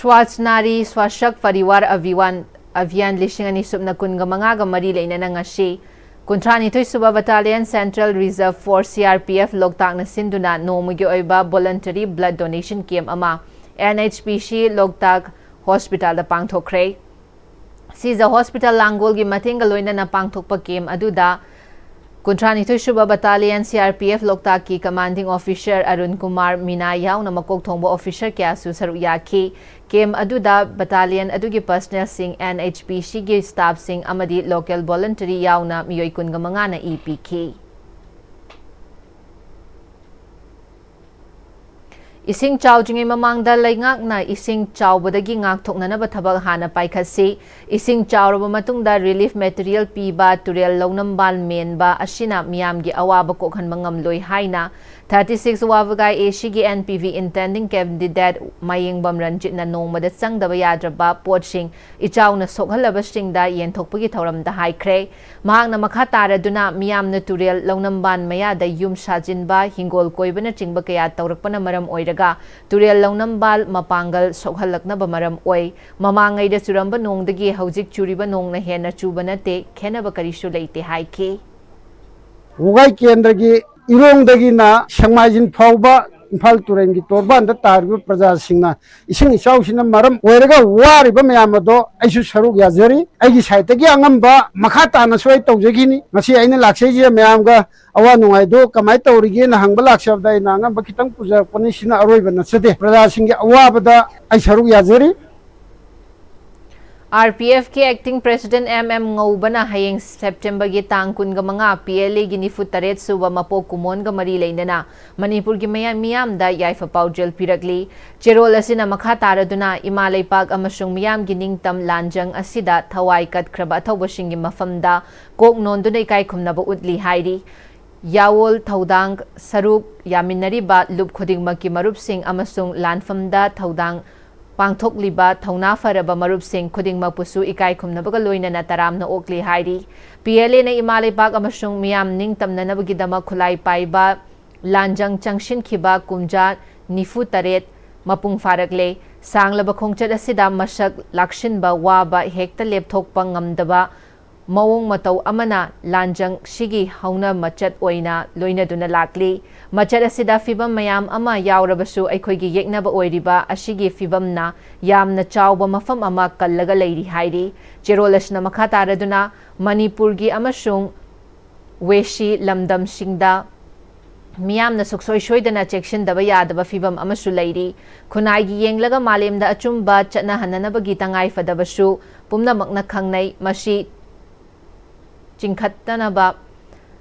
Swachh Nari Swachh Parivar Abhiyan, Abhiyan ꯂꯤꯁꯤꯡ ꯑꯅꯤ ꯁꯨꯞꯅ ꯀꯨꯟꯒ ꯃꯉꯥꯒ ꯃꯔꯤ ꯂꯩꯅꯅ ꯉꯁꯤ ꯀꯨꯟꯊ꯭ꯔꯥ ꯅꯤꯊꯣꯏ ꯁꯨꯕ Battalion Central Reserve Force, C R P F, ꯂꯣꯛꯇꯥꯛꯅ ꯁꯤꯟꯗꯨꯅ ꯅꯣꯡꯃꯒꯤ ꯑꯣꯏꯕ voluntary blood donation camp ꯑꯃ N H P C ꯂꯣꯛꯇꯥꯛ hospital ꯗ ꯄꯥꯡꯊꯣꯛꯈ꯭ꯔꯦ꯫ ꯁꯤꯖ hospital ꯂꯥꯡꯒꯣꯜꯒꯤ ꯃꯇꯦꯡꯒ ꯂꯣꯏꯅꯅ ꯄꯥꯡꯊꯣꯛꯄ camp ꯑꯗꯨꯗ ꯀꯨꯟꯊ꯭ꯔꯥ ꯅꯤꯊꯣꯏ ꯁꯨꯕ Battalion C R P F ꯂꯣꯛꯇꯥꯛꯀꯤ Commanding Officer ꯑꯔꯨꯟ ꯀꯨꯃꯥꯔ ꯃꯤꯅꯥ ꯌꯥꯎꯅ ꯃꯀꯣꯛ ꯊꯣꯡꯕ officer ꯀꯌꯥꯁꯨ ꯁꯔꯨꯛ ꯌꯥꯈꯤ꯫ Camp ꯑꯗꯨꯗ battalion ꯑꯗꯨꯒꯤ personnel ꯁꯤꯡ, N H P C ꯒꯤ staff ꯁꯤꯡ ꯑꯃꯗꯤ local voluntary ꯌꯥꯎꯅ ꯃꯤꯑꯣꯏ ꯀꯨꯟꯒ ꯃꯉꯥꯅ ꯏ ꯄꯤꯈꯤ꯫ ꯏꯁꯤꯡ ꯆꯥꯎꯗ꯭ꯔꯤꯉꯩ ꯃꯃꯥꯡꯗ ꯂꯩꯉꯥꯛꯅ ꯏꯁꯤꯡ ꯆꯥꯎꯕꯗꯒꯤ ꯉꯥꯛꯊꯣꯛꯅꯅꯕ ꯊꯕꯛ ꯍꯥꯟꯅ ꯄꯥꯏꯈꯠꯁꯤ꯫ ꯏꯁꯤꯡ ꯆꯥꯎꯔꯕ ꯃꯇꯨꯡꯗ relief material ꯄꯤꯕ, ꯇꯨꯔꯦꯜ ꯂꯧꯅꯝꯕꯥꯜ ꯃꯦꯟꯕ ꯑꯁꯤꯅ ꯃꯤꯌꯥꯝꯒꯤ ꯑꯋꯥꯕ ꯀꯣꯛꯍꯟꯕ ꯉꯝꯂꯣꯏ ꯍꯥꯏꯅ thirty six ꯋꯥꯕꯒꯥꯏ A C ꯒꯤ N P V intending candidate ꯃꯌꯦꯡꯕꯝ ꯔꯟꯖꯤꯠꯅ ꯅꯣꯡꯃꯗ ꯆꯪꯗꯕ ꯌꯥꯗ꯭ꯔꯕ ꯄꯣꯠꯁꯤꯡ ꯏꯆꯥꯎꯅ ꯁꯣꯛꯍꯜꯂꯕꯁꯤꯡꯗ ꯌꯦꯟꯊꯣꯛꯄꯒꯤ ꯊꯧꯔꯝꯗ ꯍꯥꯏꯈ꯭ꯔꯦ꯫ ꯃꯍꯥꯛꯅ ꯃꯈꯥ ꯇꯥꯔꯗꯨꯅ ꯃꯤꯌꯥꯝꯅ ꯇꯨꯔꯦꯜ ꯂꯧꯅꯝꯕꯥꯟ ꯃꯌꯥꯗ ꯌꯨꯝ ꯁꯥꯖꯤꯟꯕ, ꯍꯤꯡꯒꯣꯜ ꯀꯣꯏꯕꯅꯆꯤꯡꯕ ꯀꯌꯥ ꯇꯧꯔꯛꯄꯅ ꯃꯔꯝ ꯑꯣꯏꯔꯒ ꯇꯨꯔꯦꯜ ꯂꯧꯅꯝꯕꯥꯜ ꯃꯄꯥꯡꯒꯜ ꯁꯣꯛꯍꯜꯂꯛꯅꯕ ꯃꯔꯝ ꯑꯣꯏ꯫ ꯃꯃꯥꯡꯉꯩꯗ ꯆꯨꯔꯝꯕ ꯅꯣꯡꯗꯒꯤ ꯍꯧꯖꯤꯛ ꯆꯨꯔꯤꯕ ꯅꯣꯡꯅ ꯍꯦꯟꯅ ꯆꯨꯕ ꯅꯠꯇꯦ, ꯈꯦꯟꯅꯕ ꯀꯔꯤꯁꯨ ꯂꯩꯇꯦ ꯍꯥꯏꯈꯤ꯫ ꯋꯥꯒꯥꯏ ꯀꯦꯟꯗ꯭ꯔꯒꯤ ꯏꯔꯣꯡꯗꯒꯤꯅ ꯁꯦꯛꯃꯥꯏꯖꯤꯟ ꯐꯥꯎꯕ ꯏꯝꯐꯥꯜ ꯇꯨꯔꯦꯜꯒꯤ ꯇꯣꯔꯕꯥꯟꯗ ꯇꯥꯔꯤꯕ ꯄ꯭ꯔꯖꯥꯁꯤꯡꯅ ꯏꯁꯤꯡ ꯏꯆꯥꯎꯁꯤꯅ ꯃꯔꯝ ꯑꯣꯏꯔꯒ ꯋꯥꯔꯤꯕ ꯃꯌꯥꯝ ꯑꯗꯣ ꯑꯩꯁꯨ ꯁꯔꯨꯛ ꯌꯥꯖꯔꯤ꯫ ꯑꯩꯒꯤ ꯁꯥꯏꯠꯇꯒꯤ ꯑꯉꯝꯕ ꯃꯈꯥ ꯇꯥꯅꯁꯨ ꯑꯩ ꯇꯧꯖꯈꯤꯅꯤ꯫ ꯉꯁꯤ ꯑꯩꯅ ꯂꯥꯛꯆꯩꯁꯦ ꯃꯌꯥꯝꯒ ꯑꯋꯥ ꯅꯨꯡꯉꯥꯏꯗꯣ ꯀꯃꯥꯏꯅ ꯇꯧꯔꯤꯒꯦꯅ ꯍꯪꯕ ꯂꯥꯛꯆꯕꯗ ꯑꯩꯅ ꯑꯉꯝꯕ ꯈꯤꯇꯪ ꯄꯨꯖꯔꯛꯄꯅꯤ꯫ ꯁꯤꯅ ꯑꯔꯣꯏꯕ ꯅꯠꯆꯗꯦ꯫ ꯄ꯭ꯔꯖꯥꯁꯤꯡꯒꯤ ꯑꯋꯥꯕꯗ ꯑꯩ ꯁꯔꯨꯛ ꯌꯥꯖꯔꯤ꯫ RPFꯀꯤ Acting President M M ꯉꯧꯕꯅ ꯍꯌꯦꯡ Septemberꯒꯤ ꯇꯥꯡ ꯀꯨꯟꯒ ꯃꯉꯥ PLAꯒꯤ ꯅꯤꯐꯨ ꯇꯔꯦꯠ ꯁꯨꯕ ꯃꯄꯣꯛ ꯀꯨꯝꯑꯣꯟꯒ ꯃꯔꯤ ꯂꯩꯅꯅ ꯃꯅꯤꯄꯨꯔꯒꯤ ꯃꯌꯥ-, ꯃꯤꯌꯥꯝꯗ ꯌꯥꯏꯐ ꯄꯥꯎꯖꯦꯜ ꯄꯤꯔꯛꯂꯤ꯫ ꯆꯦꯔꯣꯜ ꯑꯁꯤꯅ ꯃꯈꯥ ꯇꯥꯔꯗꯨꯅ ꯏꯃꯥ ꯂꯩꯄꯥꯛ ꯑꯃꯁꯨꯡ ꯃꯤꯌꯥꯝꯒꯤ ꯅꯤꯡꯇꯝ ꯂꯥꯟꯖꯪ ꯑꯁꯤꯗ ꯊꯋꯥꯏ ꯀꯠꯈ꯭ꯔꯕ ꯑꯊꯧꯕꯁꯤꯡꯒꯤ ꯃꯐꯝꯗ ꯀꯣꯛ ꯅꯣꯟꯗꯨꯅ ꯏꯀꯥꯏ ꯈꯨꯝꯅꯕ ꯎꯠꯂꯤ ꯍꯥꯏꯔꯤ꯫ ꯌꯥꯑꯣꯜ ꯊꯧꯗꯥꯡ ꯁꯔꯨꯛ ꯌꯥꯃꯤꯟꯅꯔꯤꯕ ꯂꯨꯞ ꯈꯨꯗꯤꯡꯃꯛꯀꯤ ꯃꯔꯨꯞꯁꯤꯡ ꯑꯃꯁꯨꯡ ꯂꯥꯟꯐꯝꯗ ꯊꯧꯗꯥꯡ ꯄꯥꯡꯊꯣꯛꯂꯤꯕ ꯊꯧꯅꯥ ꯐꯔꯕ ꯃꯔꯨꯞꯁꯤꯡ ꯈꯨꯗꯤꯡꯃꯛꯄꯨꯁꯨ ꯏꯀꯥꯏ ꯈꯨꯝꯅꯕꯒ ꯂꯣꯏꯅꯅ ꯇꯔꯥꯝꯅ ꯑꯣꯛꯂꯤ ꯍꯥꯏꯔꯤ꯫ PLAꯅ ꯏꯃꯥ ꯂꯩꯄꯥꯛ ꯑꯃꯁꯨꯡ ꯃꯤꯌꯥꯝ ꯅꯤꯡꯇꯝꯅꯅꯕꯒꯤꯗꯃꯛ ꯈꯨꯠꯂꯥꯏ ꯄꯥꯏꯕ ꯂꯥꯟꯖꯪ ꯆꯪꯁꯤꯟꯈꯤꯕ ꯀꯨꯝꯖꯥ ꯅꯤꯐꯨ ꯇꯔꯦꯠ ꯃꯄꯨꯡ ꯐꯥꯔꯛꯂꯦ꯫ ꯁꯥꯡꯂꯕ ꯈꯣꯡꯆꯠ ꯑꯁꯤꯗ ꯃꯁꯛ ꯂꯥꯛꯁꯤꯟꯕ ꯋꯥꯕ ꯍꯦꯛꯇ ꯂꯦꯞꯊꯣꯛꯄ ꯉꯝꯗꯕ ꯃꯑꯣꯡ ꯃꯇꯧ ꯑꯃꯅ ꯂꯥꯟꯖꯪꯁꯤꯒꯤ ꯍꯧꯅ ꯃꯆꯠ ꯑꯣꯏꯅ ꯂꯣꯏꯅꯗꯨꯅ ꯂꯥꯛꯂꯤ꯫ ꯃꯆꯠ ꯑꯁꯤꯗ ꯐꯤꯚꯝ ꯃꯌꯥꯝ ꯑꯃ ꯌꯥꯎꯔꯕꯁꯨ ꯑꯩꯈꯣꯏꯒꯤ ꯌꯦꯛꯅꯕ ꯑꯣꯏꯔꯤꯕ ꯑꯁꯤꯒꯤ ꯐꯤꯚꯝꯅ ꯌꯥꯝꯅ ꯆꯥꯎꯕ ꯃꯐꯝ ꯑꯃ ꯀꯜꯂꯒ ꯂꯩꯔꯤ ꯍꯥꯏꯔꯤ꯫ ꯆꯦꯔꯣꯜ ꯑꯁꯤꯅ ꯃꯈꯥ ꯇꯥꯔꯗꯨꯅ ꯃꯅꯤꯄꯨꯔꯒꯤ ꯑꯃꯁꯨꯡ ꯋꯦꯁꯤ ꯂꯝꯗꯝꯁꯤꯡꯗ ꯃꯤꯌꯥꯝꯅ ꯁꯨꯛꯁꯣꯏ ꯁꯣꯏꯗꯅ ꯆꯦꯛꯁꯤꯟꯗꯕ ꯌꯥꯗꯕ ꯐꯤꯚꯝ ꯑꯃꯁꯨ ꯂꯩꯔꯤ꯫ ꯈꯨꯟꯅꯥꯏꯒꯤ ꯌꯦꯡꯂꯒ ꯃꯥꯂꯦꯝꯗ ꯑꯆꯨꯝꯕ ꯆꯠꯅꯍꯟꯅꯅꯕꯒꯤ ꯇꯉꯥꯏꯐꯗꯕꯁꯨ ꯄꯨꯝꯅꯃꯛꯅ ꯈꯪꯅꯩ꯫ ꯃꯁꯤ ꯆꯤꯡꯈꯠꯇꯅꯕ,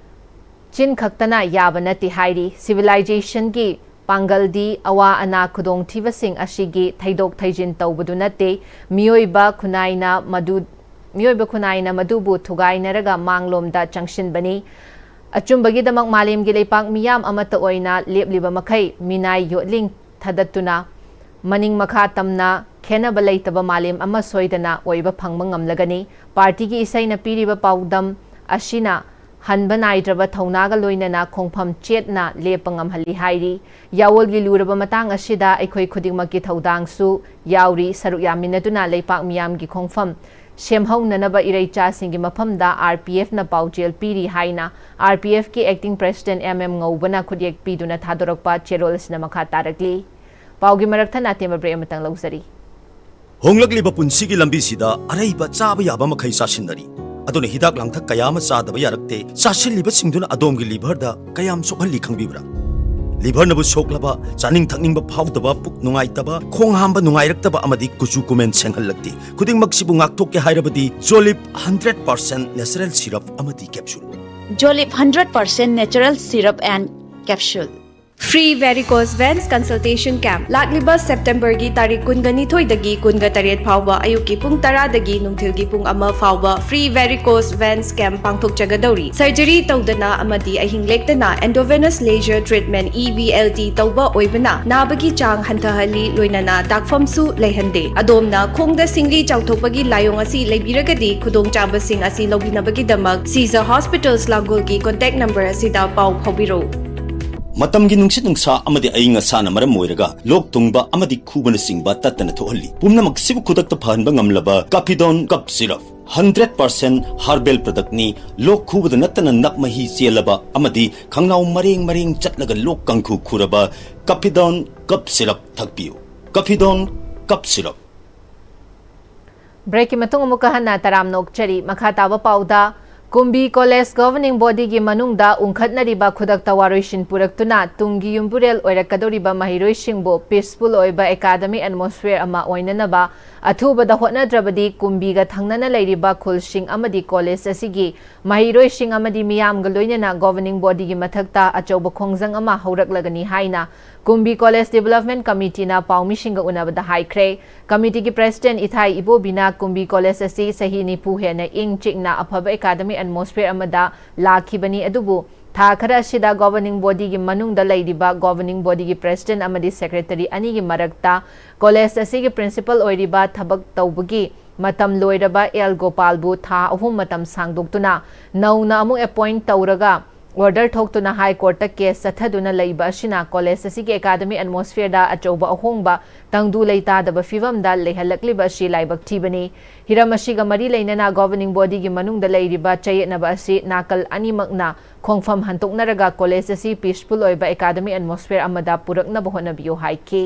ꯆꯤꯟ ꯈꯛꯇꯅ ꯌꯥꯕ ꯅꯠꯇꯦ ꯍꯥꯏꯔꯤ꯫ Civilizationꯒꯤ ꯄꯥꯡꯒꯜꯗꯤ ꯑꯋꯥ ꯑꯅꯥ ꯈꯨꯗꯣꯡꯊꯤꯕꯁꯤꯡ ꯑꯁꯤꯒꯤ ꯊꯩꯗꯣꯛ ꯊꯩꯖꯤꯟ ꯇꯧꯕꯗꯨ ꯅꯠꯇꯦ꯫ ꯃꯤꯑꯣꯏꯕ ꯈꯨꯟꯅꯥꯏꯅ ꯃꯗꯨ, ꯃꯤꯑꯣꯏꯕ ꯈꯨꯟꯅꯥꯏꯅ ꯃꯗꯨꯕꯨ ꯊꯨꯒꯥꯏꯅꯔꯒ ꯃꯥꯡꯂꯣꯝꯗ ꯆꯪꯁꯤꯟꯕꯅꯤ꯫ ꯑꯆꯨꯝꯕꯒꯤꯗꯃꯛ ꯃꯥꯂꯦꯝꯒꯤ ꯂꯩꯄꯥꯛ ꯃꯤꯌꯥꯝ ꯑꯃꯠꯇ ꯑꯣꯏꯅ ꯂꯦꯞꯂꯤꯕ ꯃꯈꯩ ꯃꯤꯅꯥꯏ ꯌꯣꯠꯂꯤꯡ ꯊꯥꯗꯠꯇꯨꯅ ꯃꯅꯤꯡ ꯃꯈꯥ ꯇꯝꯅ ꯈꯦꯟꯅꯕ ꯂꯩꯇꯕ ꯃꯥꯂꯦꯝ ꯑꯃ ꯁꯣꯏꯗꯅ ꯑꯣꯏꯕ ꯐꯪꯕ ꯉꯝꯂꯒꯅꯤ꯫ ꯄꯥꯔꯇꯤꯒꯤ ꯏꯁꯩꯅ ꯄꯤꯔꯤꯕ ꯄꯥꯎꯗꯝ ꯑꯁꯤꯅ ꯍꯟꯕ ꯅꯥꯏꯗ꯭ꯔꯕ ꯊꯧꯅꯥꯒ ꯂꯣꯏꯅꯅ ꯈꯣꯡꯐꯝ ꯆꯦꯠꯅ ꯂꯦꯞꯄ ꯉꯝꯍꯜꯂꯤ ꯍꯥꯏꯔꯤ꯫ ꯌꯥꯑꯣꯜꯒꯤ ꯂꯨꯔꯕ ꯃꯇꯥꯡ ꯑꯁꯤꯗ ꯑꯩꯈꯣꯏ ꯈꯨꯗꯤꯡꯃꯛꯀꯤ ꯊꯧꯗꯥꯡꯁꯨ ꯌꯥꯎꯔꯤ꯫ ꯁꯔꯨꯛ ꯌꯥꯃꯤꯟꯅꯗꯨꯅ ꯂꯩꯄꯥꯛ ꯃꯤꯌꯥꯝꯒꯤ ꯈꯣꯡꯐꯝ ꯁꯦꯝꯍꯧꯅꯅꯕ ꯏꯔꯩꯆꯥꯁꯤꯡꯒꯤ ꯃꯐꯝꯗ RPFꯅ ꯄꯥꯎꯖꯦꯜ ꯄꯤꯔꯤ ꯍꯥꯏꯅ RPFꯀꯤ Acting President M M ꯉꯧꯕꯅ ꯈꯨꯠꯌꯦꯛ ꯄꯤꯗꯨꯅ ꯊꯥꯗꯣꯔꯛꯄ ꯆꯦꯔꯣꯜ ꯑꯁꯤꯅ ꯃꯈꯥ ꯇꯥꯔꯛꯂꯤ꯫ ꯄꯥꯎꯒꯤ ꯃꯔꯛ ꯊꯠꯅ ꯑꯇꯦꯟꯕ break ꯑꯃꯇꯪ ꯂꯧꯖꯔꯤ꯫ ꯍꯣꯡꯂꯛꯂꯤꯕ ꯄꯨꯟꯁꯤꯒꯤ ꯂꯝꯕꯤꯁꯤꯗ ꯑꯔꯩꯕ ꯆꯥꯕ ꯌꯥꯕ ꯃꯈꯩ ꯆꯥꯁꯤꯟꯅꯔꯤ꯫ ꯑꯗꯨꯅ ꯍꯤꯗꯥꯛ ꯂꯥꯡꯊꯛ ꯀꯌꯥ ꯑꯃ ꯆꯥꯗꯕ ꯌꯥꯔꯛꯇꯦ꯫ ꯆꯥꯁꯤꯜꯂꯤꯕꯁꯤꯡꯗꯨꯅ ꯑꯗꯣꯝꯒꯤ liverꯗ ꯀꯌꯥꯝ ꯁꯣꯛꯍꯜꯂꯤ ꯈꯪꯕꯤꯕ꯭ꯔꯥ? ꯂꯤꯚꯔꯅꯕꯨ ꯁꯣꯛꯂꯕ, ꯆꯥꯅꯤꯡ ꯊꯛꯅꯤꯡꯕ ꯐꯥꯎꯗꯕ, ꯄꯨꯛ ꯅꯨꯡꯉꯥꯏꯇꯕ, ꯈꯣꯡ ꯍꯥꯝꯕ ꯅꯨꯡꯉꯥꯏꯔꯛꯇꯕ ꯑꯃꯗꯤ ꯀꯨꯆꯨ ꯀꯨꯃꯦꯟ ꯁꯦꯡꯍꯜꯂꯛꯇꯦ꯫ ꯈꯨꯗꯤꯡꯃꯛꯁꯤꯕꯨ ꯉꯥꯛꯊꯣꯛꯀꯦ ꯍꯥꯏꯔꯕꯗꯤ ꯖꯣꯂꯤꯞ ꯍꯟꯗ꯭ꯔꯦꯠ ꯄꯥꯔꯁꯦꯟ ꯅꯦꯆꯔꯦꯜ ꯁꯤꯔꯞ ꯑꯃꯗꯤ capsule. Jolip hundred percent natural syrup and capsule. Free varicose veins consultation camp ꯂꯥꯛꯂꯤꯕ ꯁꯦꯞꯇꯦꯝꯕꯔꯒꯤ ꯇꯥꯔꯤꯛ ꯀꯨꯟꯒ ꯅꯤꯊꯣꯏꯗꯒꯤ ꯀꯨꯟꯒ ꯇꯔꯦꯠ ꯐꯥꯎꯕ ꯑꯌꯨꯛꯀꯤ ꯄꯨꯡ ꯇꯔꯥꯗꯒꯤ ꯅꯨꯡꯊꯤꯜꯒꯤ ꯄꯨꯡ ꯑꯃ ꯐꯥꯎꯕ free varicose veins camp ꯄꯥꯡꯊꯣꯛꯆꯒꯗꯧꯔꯤ꯫ Surgery ꯇꯧꯗꯅ ꯑꯃꯗꯤ ꯑꯍꯤꯡ ꯂꯦꯛꯇꯅ endovenous laser treatment E V L T ꯇꯧꯕ ꯑꯣꯏꯕꯅ ꯅꯥꯕꯒꯤ ꯆꯥꯡ ꯍꯟꯊꯍꯜꯂꯤ, ꯂꯣꯏꯅꯅ ꯇꯥꯛꯐꯝꯁꯨ ꯂꯩꯍꯟꯗꯦ꯫ ꯑꯗꯣꯝꯅ ꯈꯣꯡꯗ ꯁꯤꯡꯂꯤ ꯆꯥꯎꯊꯣꯛꯄꯒꯤ ꯂꯥꯏꯑꯣꯡ ꯑꯁꯤ ꯂꯩꯕꯤꯔꯒꯗꯤ ꯈꯨꯗꯣꯡꯆꯥꯕꯁꯤꯡ ꯑꯁꯤ ꯂꯧꯕꯤꯅꯕꯒꯤꯗꯃꯛ Caesar Hospitals ꯂꯥꯡꯒꯣꯜꯒꯤ contact number ꯑꯁꯤꯗ ꯄꯥꯎ ꯐꯥꯎꯕꯤꯔꯛꯎ꯫ ꯃꯇꯝꯒꯤ ꯅꯨꯡꯁꯤꯠ ꯅꯨꯡꯁꯥ ꯑꯃꯗꯤ ꯑꯏꯪ ꯑꯁꯥꯅ ꯃꯔꯝ ꯑꯣꯏꯔꯒ ꯂꯣꯛ ꯊꯨꯡꯕ ꯑꯃꯗꯤ ꯈꯨꯕꯅꯆꯤꯡꯕ ꯇꯠꯇꯅ ꯊꯣꯛꯍꯜꯂꯤ꯫ ꯄꯨꯝꯅꯃꯛꯁꯤꯕꯨ ꯈꯨꯗꯛꯇ ꯐꯍꯟꯕ ꯉꯝꯂꯕ ꯀꯥꯐꯤꯗꯣꯟ ꯀꯞ ꯁꯤꯔꯞ ꯍꯟꯗ꯭ꯔꯦꯠ ꯄꯥꯔꯁꯦꯟ ꯍꯔꯕꯦꯜ ꯄ꯭ꯔꯗꯛꯅꯤ꯫ ꯂꯣꯛ ꯈꯨꯕꯗ ꯅꯠꯇꯅ ꯅꯞ ꯃꯍꯤ ꯆꯦꯜꯂꯕ ꯑꯃꯗꯤ ꯈꯪꯅꯥꯎ ꯃꯔꯦꯡ ꯃꯔꯦꯡ ꯆꯠꯂꯒ ꯂꯣꯛ ꯀꯥꯡꯈꯨ ꯈꯨꯔꯕ ꯀꯥꯐꯤꯗꯣꯟ ꯀꯞ ꯁꯤꯔꯞ ꯊꯛꯄꯤꯌꯨ꯫ ꯀꯥꯐꯤꯗꯣꯟ ꯀꯞ ꯁꯤꯔꯞ꯫ ꯕ꯭ꯔꯦꯛꯀꯤ ꯃꯇꯨꯡ ꯑꯃꯨꯛꯀ ꯍꯟꯅ ꯇꯔꯥꯝꯅ ꯑꯣꯛꯆꯔꯤ꯫ ꯃꯈꯥ ꯇꯥꯕ ꯄꯥꯎꯗ, ꯀꯨꯝꯕꯤ ꯀꯣꯂꯦꯖ ꯒꯣꯚꯔꯅꯤꯡ ꯕꯣꯗꯤꯒꯤ ꯃꯅꯨꯡꯗ ꯎꯪꯈꯠꯅꯔꯤꯕ ꯈꯨꯗꯛꯇ ꯋꯥꯔꯣꯏꯁꯤꯟ ꯄꯨꯔꯛꯇꯨꯅ ꯇꯨꯡꯒꯤ ꯌꯨꯝꯕꯨꯔꯦꯜ ꯑꯣꯏꯔꯛꯀꯗꯧꯔꯤꯕ ꯃꯍꯩꯔꯣꯏꯁꯤꯡꯕꯨ ꯄꯤꯁꯐꯨꯜ ꯑꯣꯏꯕ ꯑꯦꯀꯥꯗꯃꯤꯛ ꯑꯦꯠꯃꯣꯁꯐꯤꯌꯔ ꯑꯃ ꯑꯣꯏꯅꯅꯕ ꯑꯊꯨꯕꯗ ꯍꯣꯠꯅꯗ꯭ꯔꯕꯗꯤ ꯀꯨꯝꯕꯤꯒ ꯊꯪꯅꯅ ꯂꯩꯔꯤꯕ ꯈꯨꯜꯁꯤꯡ ꯑꯃꯗꯤ ꯀꯣꯂꯦꯖ ꯑꯁꯤꯒꯤ ꯃꯍꯩꯔꯣꯏꯁꯤꯡ ꯑꯃꯗꯤ ꯃꯤꯌꯥꯝꯒ ꯂꯣꯏꯅꯅ ꯒꯣꯚꯔꯅꯤꯡ ꯕꯣꯗꯤꯒꯤ ꯃꯊꯛꯇ ꯑꯆꯧꯕ ꯈꯣꯡꯖꯪ ꯑꯃ ꯍꯧꯔꯛꯂꯒꯅꯤ ꯍꯥꯏꯅ ꯀꯨꯝꯕꯤ ꯀꯣꯂꯦꯖ ꯗꯤꯚꯦꯂꯞꯃꯦꯟ ꯀꯃꯤꯇꯤꯅ ꯄꯥꯎꯃꯤꯁꯤꯡꯒ ꯎꯅꯕꯗ ꯍꯥꯏꯈ꯭ꯔꯦ꯫ ꯀꯃꯤꯇꯤꯒꯤ ꯄ꯭ꯔꯦꯁꯤꯗꯦꯟꯠ ꯏꯊꯥꯏ ꯏꯕꯣꯕꯤꯅ ꯀꯨꯝꯕꯤ ꯀꯣꯂꯦꯖ ꯑꯁꯤ ꯆꯍꯤ ꯅꯤꯐꯨ ꯍꯦꯟꯅ ꯏꯪ ꯆꯤꯛꯅ ꯑꯐꯕ ꯑꯦꯀꯥꯗꯃꯤꯛ ꯑꯦꯠꯃꯣꯁꯐꯤꯌꯔ ꯑꯃꯗ ꯂꯥꯛꯈꯤꯕꯅꯤ, ꯑꯗꯨꯕꯨ ꯊꯥ ꯈꯔ ꯑꯁꯤꯗ ꯒꯣꯚꯔꯅꯤꯡ ꯕꯣꯗꯤꯒꯤ ꯃꯅꯨꯡꯗ ꯂꯩꯔꯤꯕ ꯒꯣꯚꯔꯅꯤꯡ ꯕꯣꯗꯤꯒꯤ ꯄ꯭ꯔꯦꯁꯤꯗꯦꯟꯠ ꯑꯃꯗꯤ ꯁꯦꯀ꯭ꯔꯦꯇꯔꯤ ꯑꯅꯤꯒꯤ ꯃꯔꯛꯇ ꯀꯣꯂꯦꯖ ꯑꯁꯤꯒꯤ ꯄ꯭ꯔꯤꯟꯁꯤꯄꯜ ꯑꯣꯏꯔꯤꯕ ꯊꯕꯛ ꯇꯧꯕꯒꯤ ꯃꯇꯝ ꯂꯣꯏꯔꯕ ꯑꯦꯜ ꯒꯣꯄꯥꯜꯕꯨ ꯊꯥ ꯑꯍꯨꯝ ꯃꯇꯝ ꯁꯥꯡꯗꯣꯛꯇꯨꯅ ꯅꯧꯅ ꯑꯃꯨꯛ ꯑꯦꯄꯣꯏꯟꯠ ꯇꯧꯔꯒ ꯑꯣꯔꯗꯔ ꯊꯣꯛꯇꯨꯅ ꯍꯥꯏ ꯀꯣꯔꯠꯇ ꯀꯦꯁ ꯆꯠꯊꯗꯨꯅ ꯂꯩꯕ ꯑꯁꯤꯅ ꯀꯣꯂꯦꯖ ꯑꯁꯤꯒꯤ ꯑꯦꯀꯥꯗꯃꯤꯛ ꯑꯦꯠꯃꯣꯁꯐꯤꯌꯔꯗ ꯑꯆꯧꯕ ꯑꯍꯣꯡꯕ, ꯇꯪꯗꯨ ꯂꯩꯇꯥꯗꯕ ꯐꯤꯚꯝꯗ ꯂꯩꯍꯜꯂꯛꯂꯤꯕ ꯑꯁꯤ ꯂꯥꯏꯕꯛ ꯊꯤꯕꯅꯤ꯫ ꯍꯤꯔꯝ ꯑꯁꯤꯒ ꯃꯔꯤ ꯂꯩꯅꯅ ꯒꯣꯚꯔꯅꯤꯡ ꯕꯣꯗꯤꯒꯤ ꯃꯅꯨꯡꯗ ꯂꯩꯔꯤꯕ ꯆꯌꯦꯠꯅꯕ ꯑꯁꯤ ꯅꯥꯀꯜ ꯑꯅꯤꯃꯛꯅ ꯈꯣꯡꯐꯝ ꯍꯟꯗꯣꯛꯅꯔꯒ ꯀꯣꯂꯦꯖ ꯑꯁꯤ ꯄꯤꯁꯐꯨꯜ ꯑꯣꯏꯕ ꯑꯦꯀꯥꯗꯃꯤꯛ ꯑꯦꯠꯃꯣꯁꯐꯤꯌꯔ ꯑꯃꯗ ꯄꯨꯔꯛꯅꯕ ꯍꯣꯠꯅꯕꯤꯌꯨ ꯍꯥꯏꯈꯤ꯫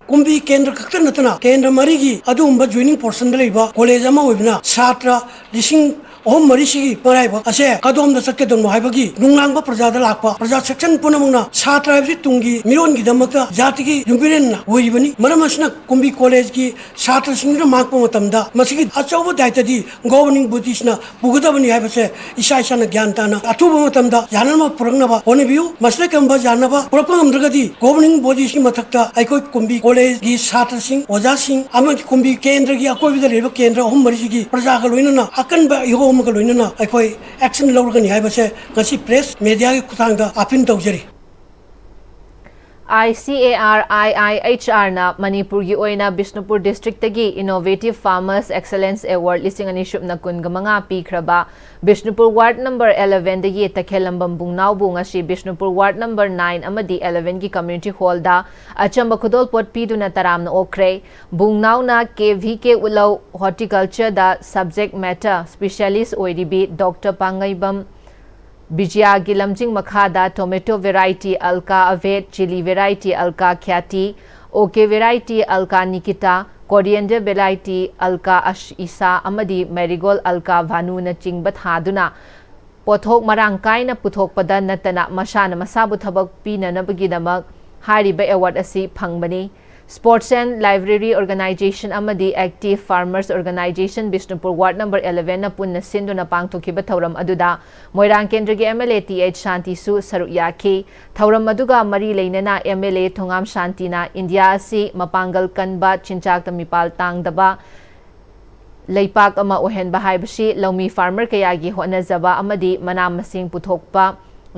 ꯀꯨꯝꯕꯤ ꯀꯦꯟꯗ꯭ꯔ ꯈꯛꯇ ꯅꯠꯇꯅ ꯀꯦꯟꯗ꯭ꯔ ꯃꯔꯤꯒꯤ ꯑꯗꯨꯒꯨꯝꯕ ꯖꯣꯏꯅꯤꯡ ꯄꯣꯔꯁꯟꯗ ꯂꯩꯕ ꯀꯣꯂꯦꯖ ꯑꯃ ꯑꯣꯏꯕꯅ ꯁꯥꯇ꯭ꯔ ꯂꯤꯁꯤꯡ ꯑꯍꯨꯝ ꯃꯔꯤꯁꯤꯒꯤ ꯃꯔꯥꯏꯕꯛ ꯑꯁꯦ ꯀꯗꯣꯝꯗ ꯆꯠꯀꯗꯕꯅꯣ ꯍꯥꯏꯕꯒꯤ ꯅꯨꯡꯅꯥꯡꯕ ꯄ꯭ꯔꯖꯥꯗ ꯂꯥꯛꯄ꯫ ꯄ꯭ꯔꯖꯥ ꯁꯦꯛꯁꯟ ꯄꯨꯝꯅꯃꯛꯅ ꯁꯥꯇ꯭ꯔ ꯍꯥꯏꯕꯁꯤ ꯇꯨꯡꯒꯤ ꯃꯤꯔꯣꯟꯒꯤꯗꯃꯛꯇ ꯖꯥꯇꯤꯒꯤ ꯌꯨꯝꯕꯤꯔꯦꯟꯅ ꯑꯣꯏꯔꯤꯕꯅꯤ꯫ ꯃꯔꯝ ꯑꯁꯤꯅ ꯀꯨꯝꯕꯤ ꯀꯣꯂꯦꯖꯀꯤ ꯁꯥꯇ꯭ꯔꯁꯤꯡꯗꯨꯅ ꯃꯥꯡꯄ ꯃꯇꯝꯗ ꯃꯁꯤꯒꯤ ꯑꯆꯧꯕ ꯗꯥꯏꯇꯗꯤ ꯒꯣꯕꯔꯅꯤꯡ ꯕꯣꯗꯤꯁꯤꯅ ꯄꯨꯒꯗꯕꯅꯤ ꯍꯥꯏꯕꯁꯦ ꯏꯁꯥ ꯏꯁꯥꯅ ꯒ꯭ꯌꯥꯟ ꯇꯥꯅ ꯑꯊꯨꯕ ꯃꯇꯝꯗ ꯌꯥꯅꯅꯕ ꯄꯨꯔꯛꯅꯕ ꯍꯣꯠꯅꯕꯤꯌꯨ꯫ ꯃꯁꯤꯗ ꯀꯔꯝꯕ ꯌꯥꯅꯕ ꯄꯨꯔꯛꯄ ꯉꯝꯗ꯭ꯔꯒꯗꯤ ꯒꯣꯕꯔꯅꯤꯡ ꯕꯣꯗꯤꯁꯤꯒꯤ ꯃꯊꯛꯇ ꯑꯩꯈꯣꯏ ꯀꯨꯝꯕꯤ ꯀꯣꯂꯦꯖꯒꯤ ꯁꯥꯇ꯭ꯔꯁꯤꯡ, ꯑꯣꯖꯥꯁꯤꯡ ꯑꯃꯗꯤ ꯀꯨꯝꯕꯤ ꯀꯦꯟꯗ꯭ꯔꯒꯤ ꯑꯀꯣꯏꯕꯗ ꯂꯩꯔꯤꯕ ꯀꯦꯟꯗ꯭ꯔ ꯑꯍꯨꯝ ꯃꯔꯤꯁꯤꯒꯤ ꯄ꯭ꯔꯖꯥꯒ ꯂꯣꯏꯅꯅ ꯑꯀꯟꯕ ꯏꯍꯧ ꯑꯃꯒ ꯂꯣꯏꯅꯅ ꯑꯩꯈꯣꯏ ꯑꯦꯛꯁꯟ ꯂꯧꯔꯒꯅꯤ ꯍꯥꯏꯕꯁꯦ ꯉꯁꯤ ꯄ꯭ꯔꯦꯁ ꯃꯦꯗꯤꯌꯥꯒꯤ ꯈꯨꯠꯊꯥꯡꯗ ꯑꯥꯄꯤꯜ ꯇꯧꯖꯔꯤ꯫ I C A R I I H ꯑꯥꯔꯅ ꯃꯅꯤꯄꯨꯔꯒꯤ ꯑꯣꯏꯅ Bishnupur ꯗꯤꯁꯇ꯭ꯔꯤꯛꯇꯒꯤ Innovative Farmers Excellence Award ꯂꯤꯁꯤꯡ ꯑꯅꯤ ꯁꯨꯞꯅ ꯀꯨꯟꯒ ꯃꯉꯥ ꯄꯤꯈ꯭ꯔꯕ ꯕꯤꯁꯅꯨꯄꯨꯔ ꯋꯥꯔꯗ ꯅꯝꯕꯔ elevenꯗꯒꯤ ꯇꯈꯦꯜꯂꯝꯕꯝ ꯕꯨꯡꯅꯥꯎꯕꯨ ꯉꯁꯤ ꯕꯤꯁꯅꯨꯄꯨꯔ ꯋꯥꯔꯗ ꯅꯝꯕꯔ nine ꯑꯃꯗꯤ elevenꯒꯤ community hallꯗ ꯑꯆꯝꯕ ꯈꯨꯗꯣꯜꯄꯣꯠ ꯄꯤꯗꯨꯅ ꯇꯔꯥꯝꯅ ꯑꯣꯛꯈ꯭ꯔꯦ꯫ ꯕꯨꯡꯅꯥꯎꯅ ꯀꯦ ꯚꯤ ꯀꯦ ꯎꯠꯂꯧ Horticultureꯗ subject matter specialist ꯑꯣꯏꯔꯤꯕꯤ ꯗꯣꯛꯇꯔ ꯄꯥꯡꯉꯩꯕꯝ ꯕꯤꯖꯌꯥꯒꯤ ꯂꯝꯖꯤꯡ ꯃꯈꯥꯗ tomato variety Alka Aved, chilli variety Alka Khyati, OK variety Alka Nikita, coriander variety Alka Ash Isa ꯑꯃꯗꯤ marigold Alka Vanuna ꯆꯤꯡꯕ ꯊꯥꯗꯨꯅ ꯄꯣꯠꯊꯣꯛ ꯃꯔꯥꯡ ꯀꯥꯏꯅ ꯄꯨꯊꯣꯛꯄꯗ ꯅꯠꯇꯅ ꯃꯁꯥꯅ ꯃꯁꯥꯕꯨ ꯊꯕꯛ ꯄꯤꯅꯅꯕꯒꯤꯗꯃꯛ ꯍꯥꯏꯔꯤꯕ award ꯑꯁꯤ ꯐꯪꯕꯅꯤ꯫ Sports and Library Organization ꯑꯃꯗꯤ Active Farmers Organization Bishnupur ward number elevenꯅ ꯄꯨꯟꯅ ꯁꯤꯟꯗꯨꯅ ꯄꯥꯡꯊꯣꯛꯈꯤꯕ ꯊꯧꯔꯝ ꯑꯗꯨꯗ ꯃꯣꯏꯔꯥꯡ ꯀꯦꯟꯗ꯭ꯔꯒꯤ M L A T H ꯁꯥꯟꯇꯤꯁꯨ ꯁꯔꯨꯛ ꯌꯥꯈꯤ꯫ ꯊꯧꯔꯝ ꯑꯗꯨꯒ ꯃꯔꯤ ꯂꯩꯅꯅ ꯑꯦꯝ ꯑꯦꯜ ꯑꯦ ꯊꯣꯉꯥꯝ ꯁꯥꯟꯇꯤꯅ ꯏꯟꯗꯤꯌꯥ ꯑꯁꯤ ꯃꯄꯥꯡꯒꯜ ꯀꯟꯕ, ꯆꯤꯟꯖꯥꯛꯇ ꯃꯤꯄꯥꯜ ꯇꯥꯡꯗꯕ ꯂꯩꯄꯥꯛ ꯑꯃ ꯑꯣꯏꯍꯟꯕ ꯍꯥꯏꯕꯁꯤ ꯂꯧꯃꯤ farmer ꯀꯌꯥꯒꯤ ꯍꯣꯠꯅꯖꯕ ꯑꯃꯗꯤ ꯃꯅꯥ ꯃꯁꯤꯡ ꯄꯨꯊꯣꯛꯄ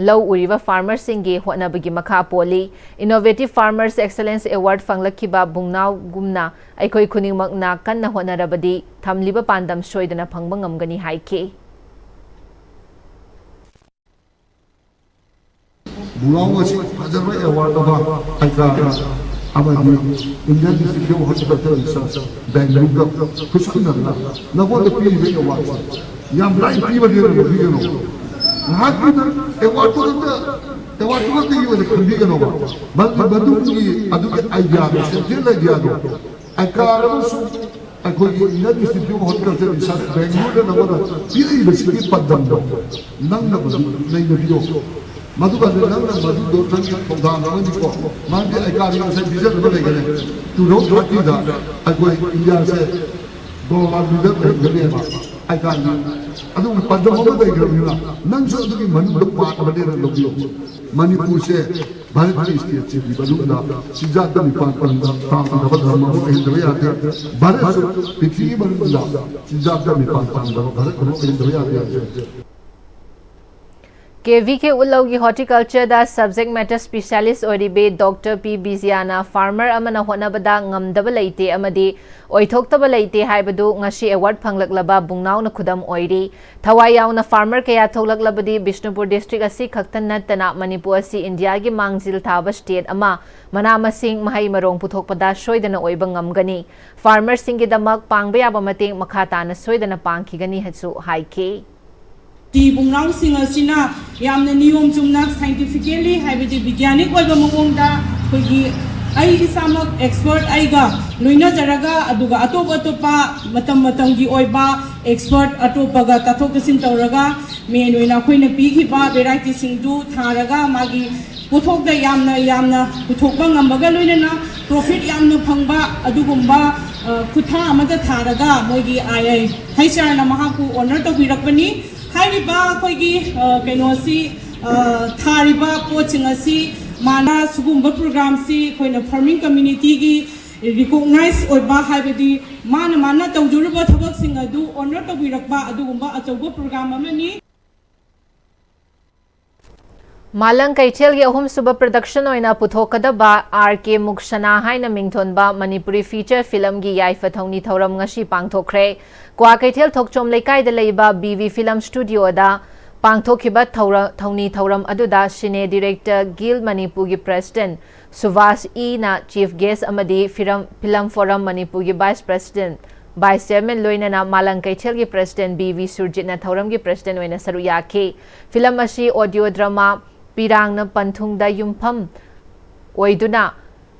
ꯂꯧ ꯎꯔꯤꯕ farmerꯁꯤꯡꯒꯤ ꯍꯣꯠꯅꯕꯒꯤ ꯃꯈꯥ ꯄꯣꯜꯂꯤ꯫ Innovative Farmers Excellence Award ꯐꯪꯂꯛꯈꯤꯕ ꯕꯨꯡꯅꯥꯎꯒꯨꯝꯅ ꯑꯩꯈꯣꯏ ꯈꯨꯗꯤꯡꯃꯛꯅ ꯀꯟꯅ ꯍꯣꯠꯅꯔꯕꯗꯤ ꯊꯝꯂꯤꯕ ꯄꯥꯟꯗꯝ ꯁꯣꯏꯗꯅ ꯐꯪꯕ ꯉꯝꯒꯅꯤ ꯍꯥꯏꯈꯤ꯫ ꯕꯨꯡꯅꯥꯎ ꯑꯁꯤ ꯐꯖꯕ award ꯑꯃ ꯍꯥꯏꯇꯥꯔꯦ, ꯑꯃꯗꯤ Indian Institute of Horticulture Research, ꯕꯦꯡꯒꯂꯨꯔꯨꯗ ꯈꯨꯠꯁꯝꯅꯗꯨꯅ ꯅꯉꯣꯟꯗ ꯄꯤꯔꯤꯕ awardꯁꯦ ꯌꯥꯝ ꯂꯥꯏꯅ ꯄꯤꯕꯅꯦꯅ ꯂꯧꯕꯤꯒꯅꯨ꯫ ꯉꯥꯏꯍꯥꯛꯀꯤꯗ awardꯇꯨ ꯈꯛꯇ, awardꯇꯨ ꯈꯛꯇꯒꯤ ꯑꯣꯏꯅ ꯈꯟꯕꯤꯒꯅꯣꯕ꯫ ꯃꯗꯨ, ꯃꯗꯨꯒꯤ, ꯑꯗꯨꯒꯤ ideaꯗꯣ, central ideaꯗꯣ, Alka ꯑꯃꯁꯨꯡ ꯑꯩꯈꯣꯏꯒꯤ Indian Institute of Horticulture Research ꯕꯦꯡꯒꯂꯨꯔꯨꯗ ꯅꯪꯉꯣꯟꯗ ꯄꯤꯔꯛꯏꯕꯁꯤꯒꯤ ꯄꯥꯟꯗꯝꯗꯣ ꯅꯪꯅ ꯃꯗꯨ ꯅꯩꯅꯕꯤꯌꯣ꯫ ꯃꯗꯨꯀꯥꯟꯗ ꯅꯪꯅ ꯃꯗꯨꯗꯣ ꯅꯪꯒꯤ ꯊꯧꯗꯥꯡ ꯑꯃꯅꯤꯀꯣ꯫ ꯃꯔꯝꯗꯤ ꯑꯩꯀꯥꯟꯒꯤ ꯉꯁꯥꯏ vision ꯑꯃ ꯂꯩꯒꯅꯤ, two thousand thirty ꯗ ꯑꯩꯈꯣꯏ ꯏꯟꯗꯤꯌꯥꯁꯦ global leader ꯑꯣꯏꯍꯟꯒꯅꯦꯕ꯫ ꯑꯩꯀꯥꯟꯒꯤ ꯑꯗꯨꯒꯤ ꯄꯥꯟꯗꯝ ꯑꯃ ꯂꯩꯈ꯭ꯔꯕꯅꯤꯅ ꯅꯪꯁꯨ ꯑꯗꯨꯒꯤ ꯃꯅꯨꯡꯗ part ꯑꯃꯅꯦꯅ ꯂꯧꯕꯤꯌꯣ꯫ ꯃꯅꯤꯄꯨꯔꯁꯦ ꯚꯥꯔꯠꯀꯤ state ꯁꯤꯡꯒꯤ ꯃꯅꯨꯡꯗ ꯆꯤꯟꯖꯥꯛꯇ ꯃꯤꯄꯥꯟ ꯄꯥꯟꯗꯕ ꯇꯥꯡꯗꯕ ꯙꯔꯃ ꯑꯃ ꯑꯣꯏꯍꯟꯗꯕ ꯌꯥꯗꯦ꯫ ꯚꯥꯔꯠꯁꯨ ꯄ꯭ꯔꯤꯊꯤꯕꯤ ꯃꯅꯨꯡꯗ ꯆꯤꯟꯖꯥꯛꯇ ꯃꯤꯄꯥꯟ ꯄꯥꯟꯗꯕ ꯚꯥꯔꯠ ꯑꯃ ꯑꯣꯏꯍꯟꯗꯕ ꯌꯥꯗꯦ꯫ ꯀꯦ ꯚꯤ ꯀꯦ ꯎꯠꯂꯧꯒꯤ ꯍꯣꯔꯇꯤꯀꯜꯆꯔꯗ ꯁꯕꯖꯦꯛ ꯃꯦꯇꯔ ꯁ꯭ꯄꯤꯁꯤꯌꯥꯂꯤꯁ ꯑꯣꯏꯔꯤꯕꯤ ꯗꯣꯛꯇꯔ ꯄꯤ ꯕꯤꯖꯤꯌꯥꯅ ꯐꯥꯔꯃꯔ ꯑꯃꯅ ꯍꯣꯠꯅꯕꯗ ꯉꯝꯗꯕ ꯂꯩꯇꯦ ꯑꯃꯗꯤ ꯑꯣꯏꯊꯣꯛꯇꯕ ꯂꯩꯇꯦ ꯍꯥꯏꯕꯗꯨ ꯉꯁꯤ ꯑꯦꯋꯥꯔꯗ ꯐꯪꯂꯛꯂꯕ ꯕꯨꯡꯅꯥꯎꯅ ꯈꯨꯗꯝ ꯑꯣꯏꯔꯤ꯫ ꯊꯋꯥꯏ ꯌꯥꯎꯅ ꯐꯥꯔꯃꯔ ꯀꯌꯥ ꯊꯣꯛꯂꯛꯂꯕꯗꯤ ꯕꯤꯁꯅꯨꯄꯨꯔ ꯗꯤꯁꯇ꯭ꯔꯤꯛ ꯑꯁꯤ ꯈꯛꯇ ꯅꯠꯇꯅ ꯃꯅꯤꯄꯨꯔ ꯑꯁꯤ ꯏꯟꯗꯤꯌꯥꯒꯤ ꯃꯥꯡꯖꯤꯜ ꯊꯥꯕ ꯁ꯭ꯇꯦꯠ ꯑꯃ, ꯃꯅꯥ ꯃꯁꯤꯡ, ꯃꯍꯩ ꯃꯔꯣꯡ ꯄꯨꯊꯣꯛꯄꯗ ꯁꯣꯏꯗꯅ ꯑꯣꯏꯕ ꯉꯝꯒꯅꯤ꯫ ꯐꯥꯔꯃꯔꯁꯤꯡꯒꯤꯗꯃꯛ ꯄꯥꯡꯕ ꯌꯥꯕ ꯃꯇꯦꯡ ꯃꯈꯥ ꯇꯥꯅ ꯁꯣꯏꯗꯅ ꯄꯥꯡꯈꯤꯒꯅꯤ ꯍꯥꯏꯁꯨ ꯍꯥꯏꯈꯤ꯫ ꯇꯤ ꯕꯨꯡꯅꯥꯎꯁꯤꯡ ꯑꯁꯤꯅ ꯌꯥꯝꯅ ꯅꯤꯌꯣꯝ ꯆꯨꯝꯅ, scientifically ꯍꯥꯏꯕꯗꯤ ꯕꯤꯒ꯭ꯌꯥꯅꯤꯛ ꯑꯣꯏꯕ ꯃꯑꯣꯡꯗ ꯑꯩꯈꯣꯏꯒꯤ ꯑꯩ ꯏꯁꯥꯃꯛ expert ꯑꯩꯒ ꯂꯣꯏꯅꯖꯔꯒ, ꯑꯗꯨꯒ ꯑꯇꯣꯞ ꯑꯇꯣꯞꯄ ꯃꯇꯝ ꯃꯇꯝꯒꯤ ꯑꯣꯏꯕ expert ꯑꯇꯣꯞꯄꯒ ꯇꯥꯊꯣꯛ ꯇꯥꯁꯤꯟ ꯇꯧꯔꯒ, main ꯑꯣꯏꯅ ꯑꯩꯈꯣꯏꯅ ꯄꯤꯈꯤꯕ varietyꯁꯤꯡꯗꯨ ꯊꯥꯔꯒ ꯃꯥꯒꯤ ꯄꯣꯠꯊꯣꯛꯇ ꯌꯥꯝꯅ ꯌꯥꯝꯅ ꯄꯨꯊꯣꯛꯄ ꯉꯝꯕꯒ ꯂꯣꯏꯅꯅ profit ꯌꯥꯝꯅ ꯐꯪꯕ ꯑꯗꯨꯒꯨꯝꯕ, ꯑ, ꯈꯨꯠꯊꯥ ꯑꯃꯗ ꯊꯥꯔꯒ ꯃꯣꯏꯒꯤ ꯑꯥꯏ ꯑꯥꯏ ꯍꯩꯆ ꯑꯥꯔꯅ ꯃꯍꯥꯛꯄꯨ honor ꯇꯧꯕꯤꯔꯛꯄꯅꯤ꯫ ꯍꯥꯏꯔꯤꯕ ꯑꯩꯈꯣꯏꯒꯤ, ꯑ, ꯀꯩꯅꯣꯁꯤ, ꯑ, ꯊꯥꯔꯤꯕ ꯄꯣꯠꯁꯤꯡ ꯑꯁꯤ ꯃꯥꯅ ꯁꯤꯒꯨꯝꯕ programꯁꯤ ꯑꯩꯈꯣꯏꯅ farming communityꯒꯤ recognize ꯑꯣꯏꯕ, ꯍꯥꯏꯕꯗꯤ ꯃꯥꯅ ꯃꯥꯅ ꯇꯧꯖꯔꯨꯕ ꯊꯕꯛꯁꯤꯡ ꯑꯗꯨ honor ꯇꯧꯕꯤꯔꯛꯄ ꯑꯗꯨꯒꯨꯝꯕ ꯑꯆꯧꯕ program ꯑꯃꯅꯤ꯫ ꯃꯥꯂꯪ ꯀꯩꯊꯦꯜꯒꯤ ꯑꯍꯨꯝꯁꯨꯕ production ꯑꯣꯏꯅ ꯄꯨꯊꯣꯛꯀꯗꯕ ꯑꯥꯔ ꯀꯦ ꯃꯨꯛꯁꯅꯥ ꯍꯥꯏꯅ ꯃꯤꯡꯊꯣꯟꯕ ꯃꯅꯤꯄꯨꯔꯤ feature filmꯒꯤ ꯌꯥꯏꯐ ꯊꯧꯅꯤ ꯊꯧꯔꯝ ꯉꯁꯤ ꯄꯥꯡꯊꯣꯛꯈ꯭ꯔꯦ꯫ ꯀ꯭ꯋꯥꯀꯩꯊꯦꯜ ꯊꯣꯛꯆꯣꯝ ꯂꯩꯀꯥꯏꯗ ꯂꯩꯕ ꯕꯤ ꯚꯤ film studioꯗ ꯄꯥꯡꯊꯣꯛꯈꯤꯕ ꯊꯧꯔ-, ꯊꯧꯅꯤ ꯊꯧꯔꯝ ꯑꯗꯨꯗ Cine Director Guild ꯃꯅꯤꯄꯨꯔꯒꯤ president ꯁꯨꯚꯥꯁ ꯏꯅ chief guest ꯑꯃꯗꯤ ꯐꯤꯔꯝ-, film forum ꯃꯅꯤꯄꯨꯔꯒꯤ vice president, vice chairman ꯂꯣꯏꯅꯅ ꯃꯥꯂꯪ ꯀꯩꯊꯦꯜꯒꯤ president ꯕꯤ ꯚꯤ ꯁꯨꯔꯖꯤꯠꯅ ꯊꯧꯔꯝꯒꯤ president ꯑꯣꯏꯅ ꯁꯔꯨꯛ ꯌꯥꯈꯤ꯫ Film ꯑꯁꯤ audio drama ꯄꯤꯔꯥꯡꯅ ꯄꯟꯊꯨꯡꯗ ꯌꯨꯝꯐꯝ ꯑꯣꯏꯗꯨꯅ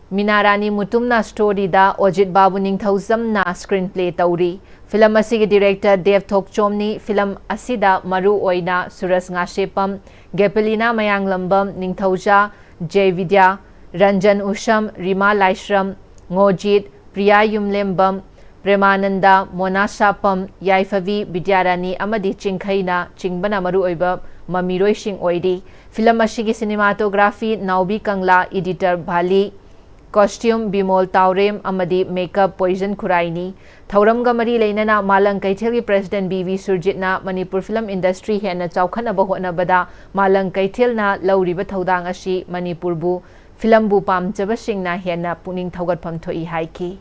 ꯃꯤꯅꯥ ꯔꯥꯅꯤ ꯃꯨꯇꯨꯝꯅ storyꯗ ꯑꯣꯖꯤꯠ ꯕꯥꯕꯨ ꯅꯤꯡꯊꯧꯖꯝꯅ screenplay ꯇꯧꯔꯤ꯫ Film ꯑꯁꯤꯒꯤ director ꯗꯦꯕ ꯊꯣꯛꯆꯣꯝꯅꯤ꯫ Film ꯑꯁꯤꯗ ꯃꯔꯨ ꯑꯣꯏꯅ ꯁꯨꯔꯖ ꯉꯥꯁꯦꯞꯄꯝ, ꯒꯦꯄꯤꯂꯤꯅꯥ ꯃꯌꯥꯡꯂꯝꯕꯝ, ꯅꯤꯡꯊꯧꯖꯥ, ꯖꯦꯕꯤꯗ꯭ꯌꯥ, ꯔꯟꯖꯟ ꯎꯁꯝ, ꯔꯤꯃꯥ ꯂꯥꯏꯁ꯭ꯔꯝ, ꯉꯣꯖꯤꯠ, ꯄ꯭ꯔꯤꯌꯥ ꯌꯨꯝꯂꯦꯝꯕꯝ, ꯄ꯭ꯔꯦꯃꯥꯅꯟꯗ, ꯃꯣꯅꯥ ꯁꯥꯄꯝ, ꯌꯥꯏꯐꯕꯤ, ꯕꯤꯗ꯭ꯌꯥꯔꯥꯅꯤ ꯑꯃꯗꯤ ꯆꯤꯡꯈꯩꯅ ꯆꯤꯡꯕꯅ ꯃꯔꯨꯑꯣꯏꯕ ꯃꯃꯤꯔꯣꯏꯁꯤꯡ ꯑꯣꯏꯔꯤ꯫ Film ꯑꯁꯤꯒꯤ cinematography ꯅꯥꯎꯕꯤ ꯀꯪꯂꯥ, editor ꯚꯥꯂꯤ, costume ꯕꯤꯃꯣꯜ ꯇꯥꯎꯔꯦꯝ ꯑꯃꯗꯤ makeup ꯄꯣꯏꯖꯟ ꯈꯨꯔꯥꯏꯅꯤ꯫ ꯊꯧꯔꯝꯒ ꯃꯔꯤ ꯂꯩꯅꯅ ꯃꯥꯂꯪ ꯀꯩꯊꯦꯜꯒꯤ president ꯕꯤ ꯕꯤ ꯁꯨꯔꯖꯤꯠꯅ ꯃꯅꯤꯄꯨꯔ film industry ꯍꯦꯟꯅ ꯆꯥꯎꯈꯠꯅꯕ ꯍꯣꯠꯅꯕꯗ ꯃꯥꯂꯪ ꯀꯩꯊꯦꯜꯅ ꯂꯧꯔꯤꯕ ꯊꯧꯗꯥꯡ ꯑꯁꯤ ꯃꯅꯤꯄꯨꯔꯕꯨ filmꯕꯨ ꯄꯥꯝꯖꯕꯁꯤꯡꯅ ꯍꯦꯟꯅ ꯄꯨꯛꯅꯤꯡ ꯊꯧꯒꯠꯐꯝ ꯊꯣꯛꯏ ꯍꯥꯏꯈꯤ꯫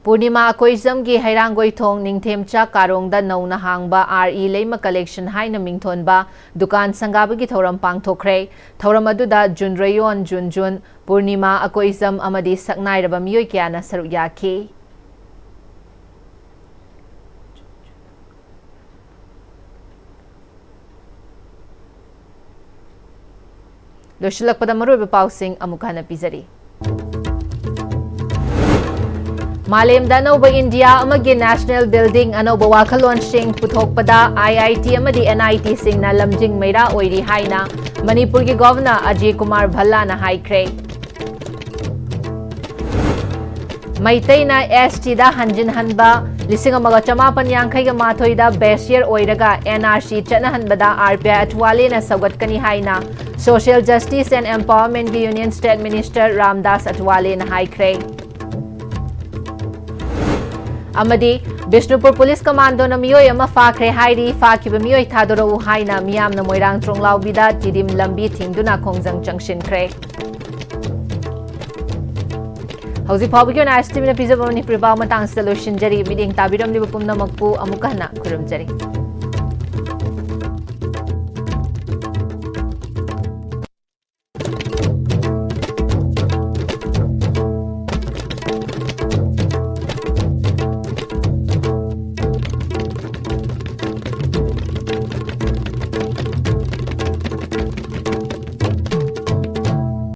ꯄꯨꯔꯅꯤꯃꯥ ꯑꯀꯣꯏꯖꯝꯒꯤ ꯍꯩꯔꯥꯡꯒꯣꯏꯊꯣꯡ ꯅꯤꯡꯊꯦꯝꯆꯥ ꯀꯥꯔꯣꯡꯗ ꯅꯧꯅ ꯍꯥꯡꯕ ꯑꯥꯔ ꯏ ꯂꯩꯃ collection ꯍꯥꯏꯅ ꯃꯤꯡꯊꯣꯟꯕ ꯗꯨꯀꯥꯟ ꯁꯪꯒꯥꯕꯒꯤ ꯊꯧꯔꯝ ꯄꯥꯡꯊꯣꯛꯈ꯭ꯔꯦ꯫ ꯊꯧꯔꯝ ꯑꯗꯨꯗ ꯖꯨꯟꯔꯩꯌꯣꯟ ꯖꯨꯟꯖꯨꯟ, ꯄꯨꯔꯅꯤꯃꯥ ꯑꯀꯣꯏꯖꯝ ꯑꯃꯗꯤ ꯁꯛꯅꯥꯏꯔꯕ ꯃꯤꯑꯣꯏ ꯀꯌꯥꯅ ꯁꯔꯨꯛ ꯌꯥꯈꯤ꯫ ꯂꯣꯏꯁꯤꯜꯂꯛꯄꯗ ꯃꯔꯨꯑꯣꯏꯕ ꯄꯥꯎꯁꯤꯡ ꯑꯃꯨꯛ ꯍꯟꯅ ꯄꯤꯖꯔꯤ꯫ ꯃꯥꯂꯦꯝꯗ ꯑꯅꯧꯕ ꯏꯟꯗꯤꯌꯥ ꯑꯃꯒꯤ national building ꯑꯅꯧꯕ ꯋꯥꯈꯜꯂꯣꯟꯁꯤꯡ ꯄꯨꯊꯣꯛꯄꯗ ꯑꯥꯏ ꯑꯥꯏ ꯇꯤ ꯑꯃꯗꯤ ꯑꯦꯟ ꯑꯥꯏ ꯇꯤꯁꯤꯡꯅ ꯂꯝꯖꯤꯡ ꯃꯩꯔꯥ ꯑꯣꯏꯔꯤ ꯍꯥꯏꯅ ꯃꯅꯤꯄꯨꯔꯒꯤ governor ꯑꯖꯌ ꯀꯨꯃꯥꯔ ꯚꯜꯂꯥꯅ ꯍꯥꯏꯈ꯭ꯔꯦ꯫ ꯃꯩꯇꯩꯅ ꯑꯦꯁ ꯇꯤꯗ ꯍꯟꯖꯤꯟꯍꯟꯕ ꯂꯤꯁꯤꯡ ꯑꯃꯒ ꯆꯃꯥꯄꯟ ꯌꯥꯡꯈꯩꯒ ꯃꯥꯊꯣꯏꯗ best year ꯑꯣꯏꯔꯒ and R C ꯆꯠꯅꯍꯟꯕꯗ R P ꯑꯥꯏ ꯑꯊꯋꯥꯂꯦꯅ ꯁꯧꯒꯠꯀꯅꯤ ꯍꯥꯏꯅ Social Justice and Empowermentꯀꯤ Union State Minister Ramdas ꯑꯊꯋꯥꯂꯦꯅ ꯍꯥꯏꯈ꯭ꯔꯦ꯫ ꯑꯃꯗꯤ ꯕꯤꯁꯅꯨꯄꯨꯔ ꯄꯨꯂꯤꯁ ꯀꯃꯥꯟꯗꯣꯅ ꯃꯤꯑꯣꯏ ꯑꯃ ꯐꯥꯈ꯭ꯔꯦ ꯍꯥꯏꯔꯤ꯫ ꯐꯥꯈꯤꯕ ꯃꯤꯑꯣꯏ ꯊꯥꯗꯣꯔꯛꯎ ꯍꯥꯏꯅ ꯃꯤꯌꯥꯝꯅ ꯃꯣꯏꯔꯥꯡ ꯇ꯭ꯔꯣꯡꯂꯥꯎꯕꯤꯗ ꯇꯤꯗꯤꯝ ꯂꯝꯕꯤ ꯊꯤꯡꯗꯨꯅ ꯈꯣꯡꯖꯪ ꯆꯪꯁꯤꯟꯈ꯭ꯔꯦ꯫ ꯍꯧꯖꯤꯛ ꯐꯥꯎꯕꯒꯤ ꯑꯣꯏꯅ ꯑꯥꯏ ꯑꯦꯁ ꯇꯤ ꯚꯤꯅ ꯄꯤꯖꯕ ꯃꯅꯤꯄꯨꯔꯤ ꯄꯥꯎ ꯃꯇꯥꯡꯁꯤꯗ ꯂꯣꯏꯁꯤꯟꯖꯔꯤ꯫ ꯃꯤꯠꯌꯦꯡ ꯇꯥꯕꯤꯔꯝꯂꯤꯕ ꯄꯨꯝꯅꯃꯛꯄꯨ ꯑꯃꯨꯛꯀ ꯍꯟꯅ ꯈꯨꯔꯨꯝꯖꯔꯤ꯫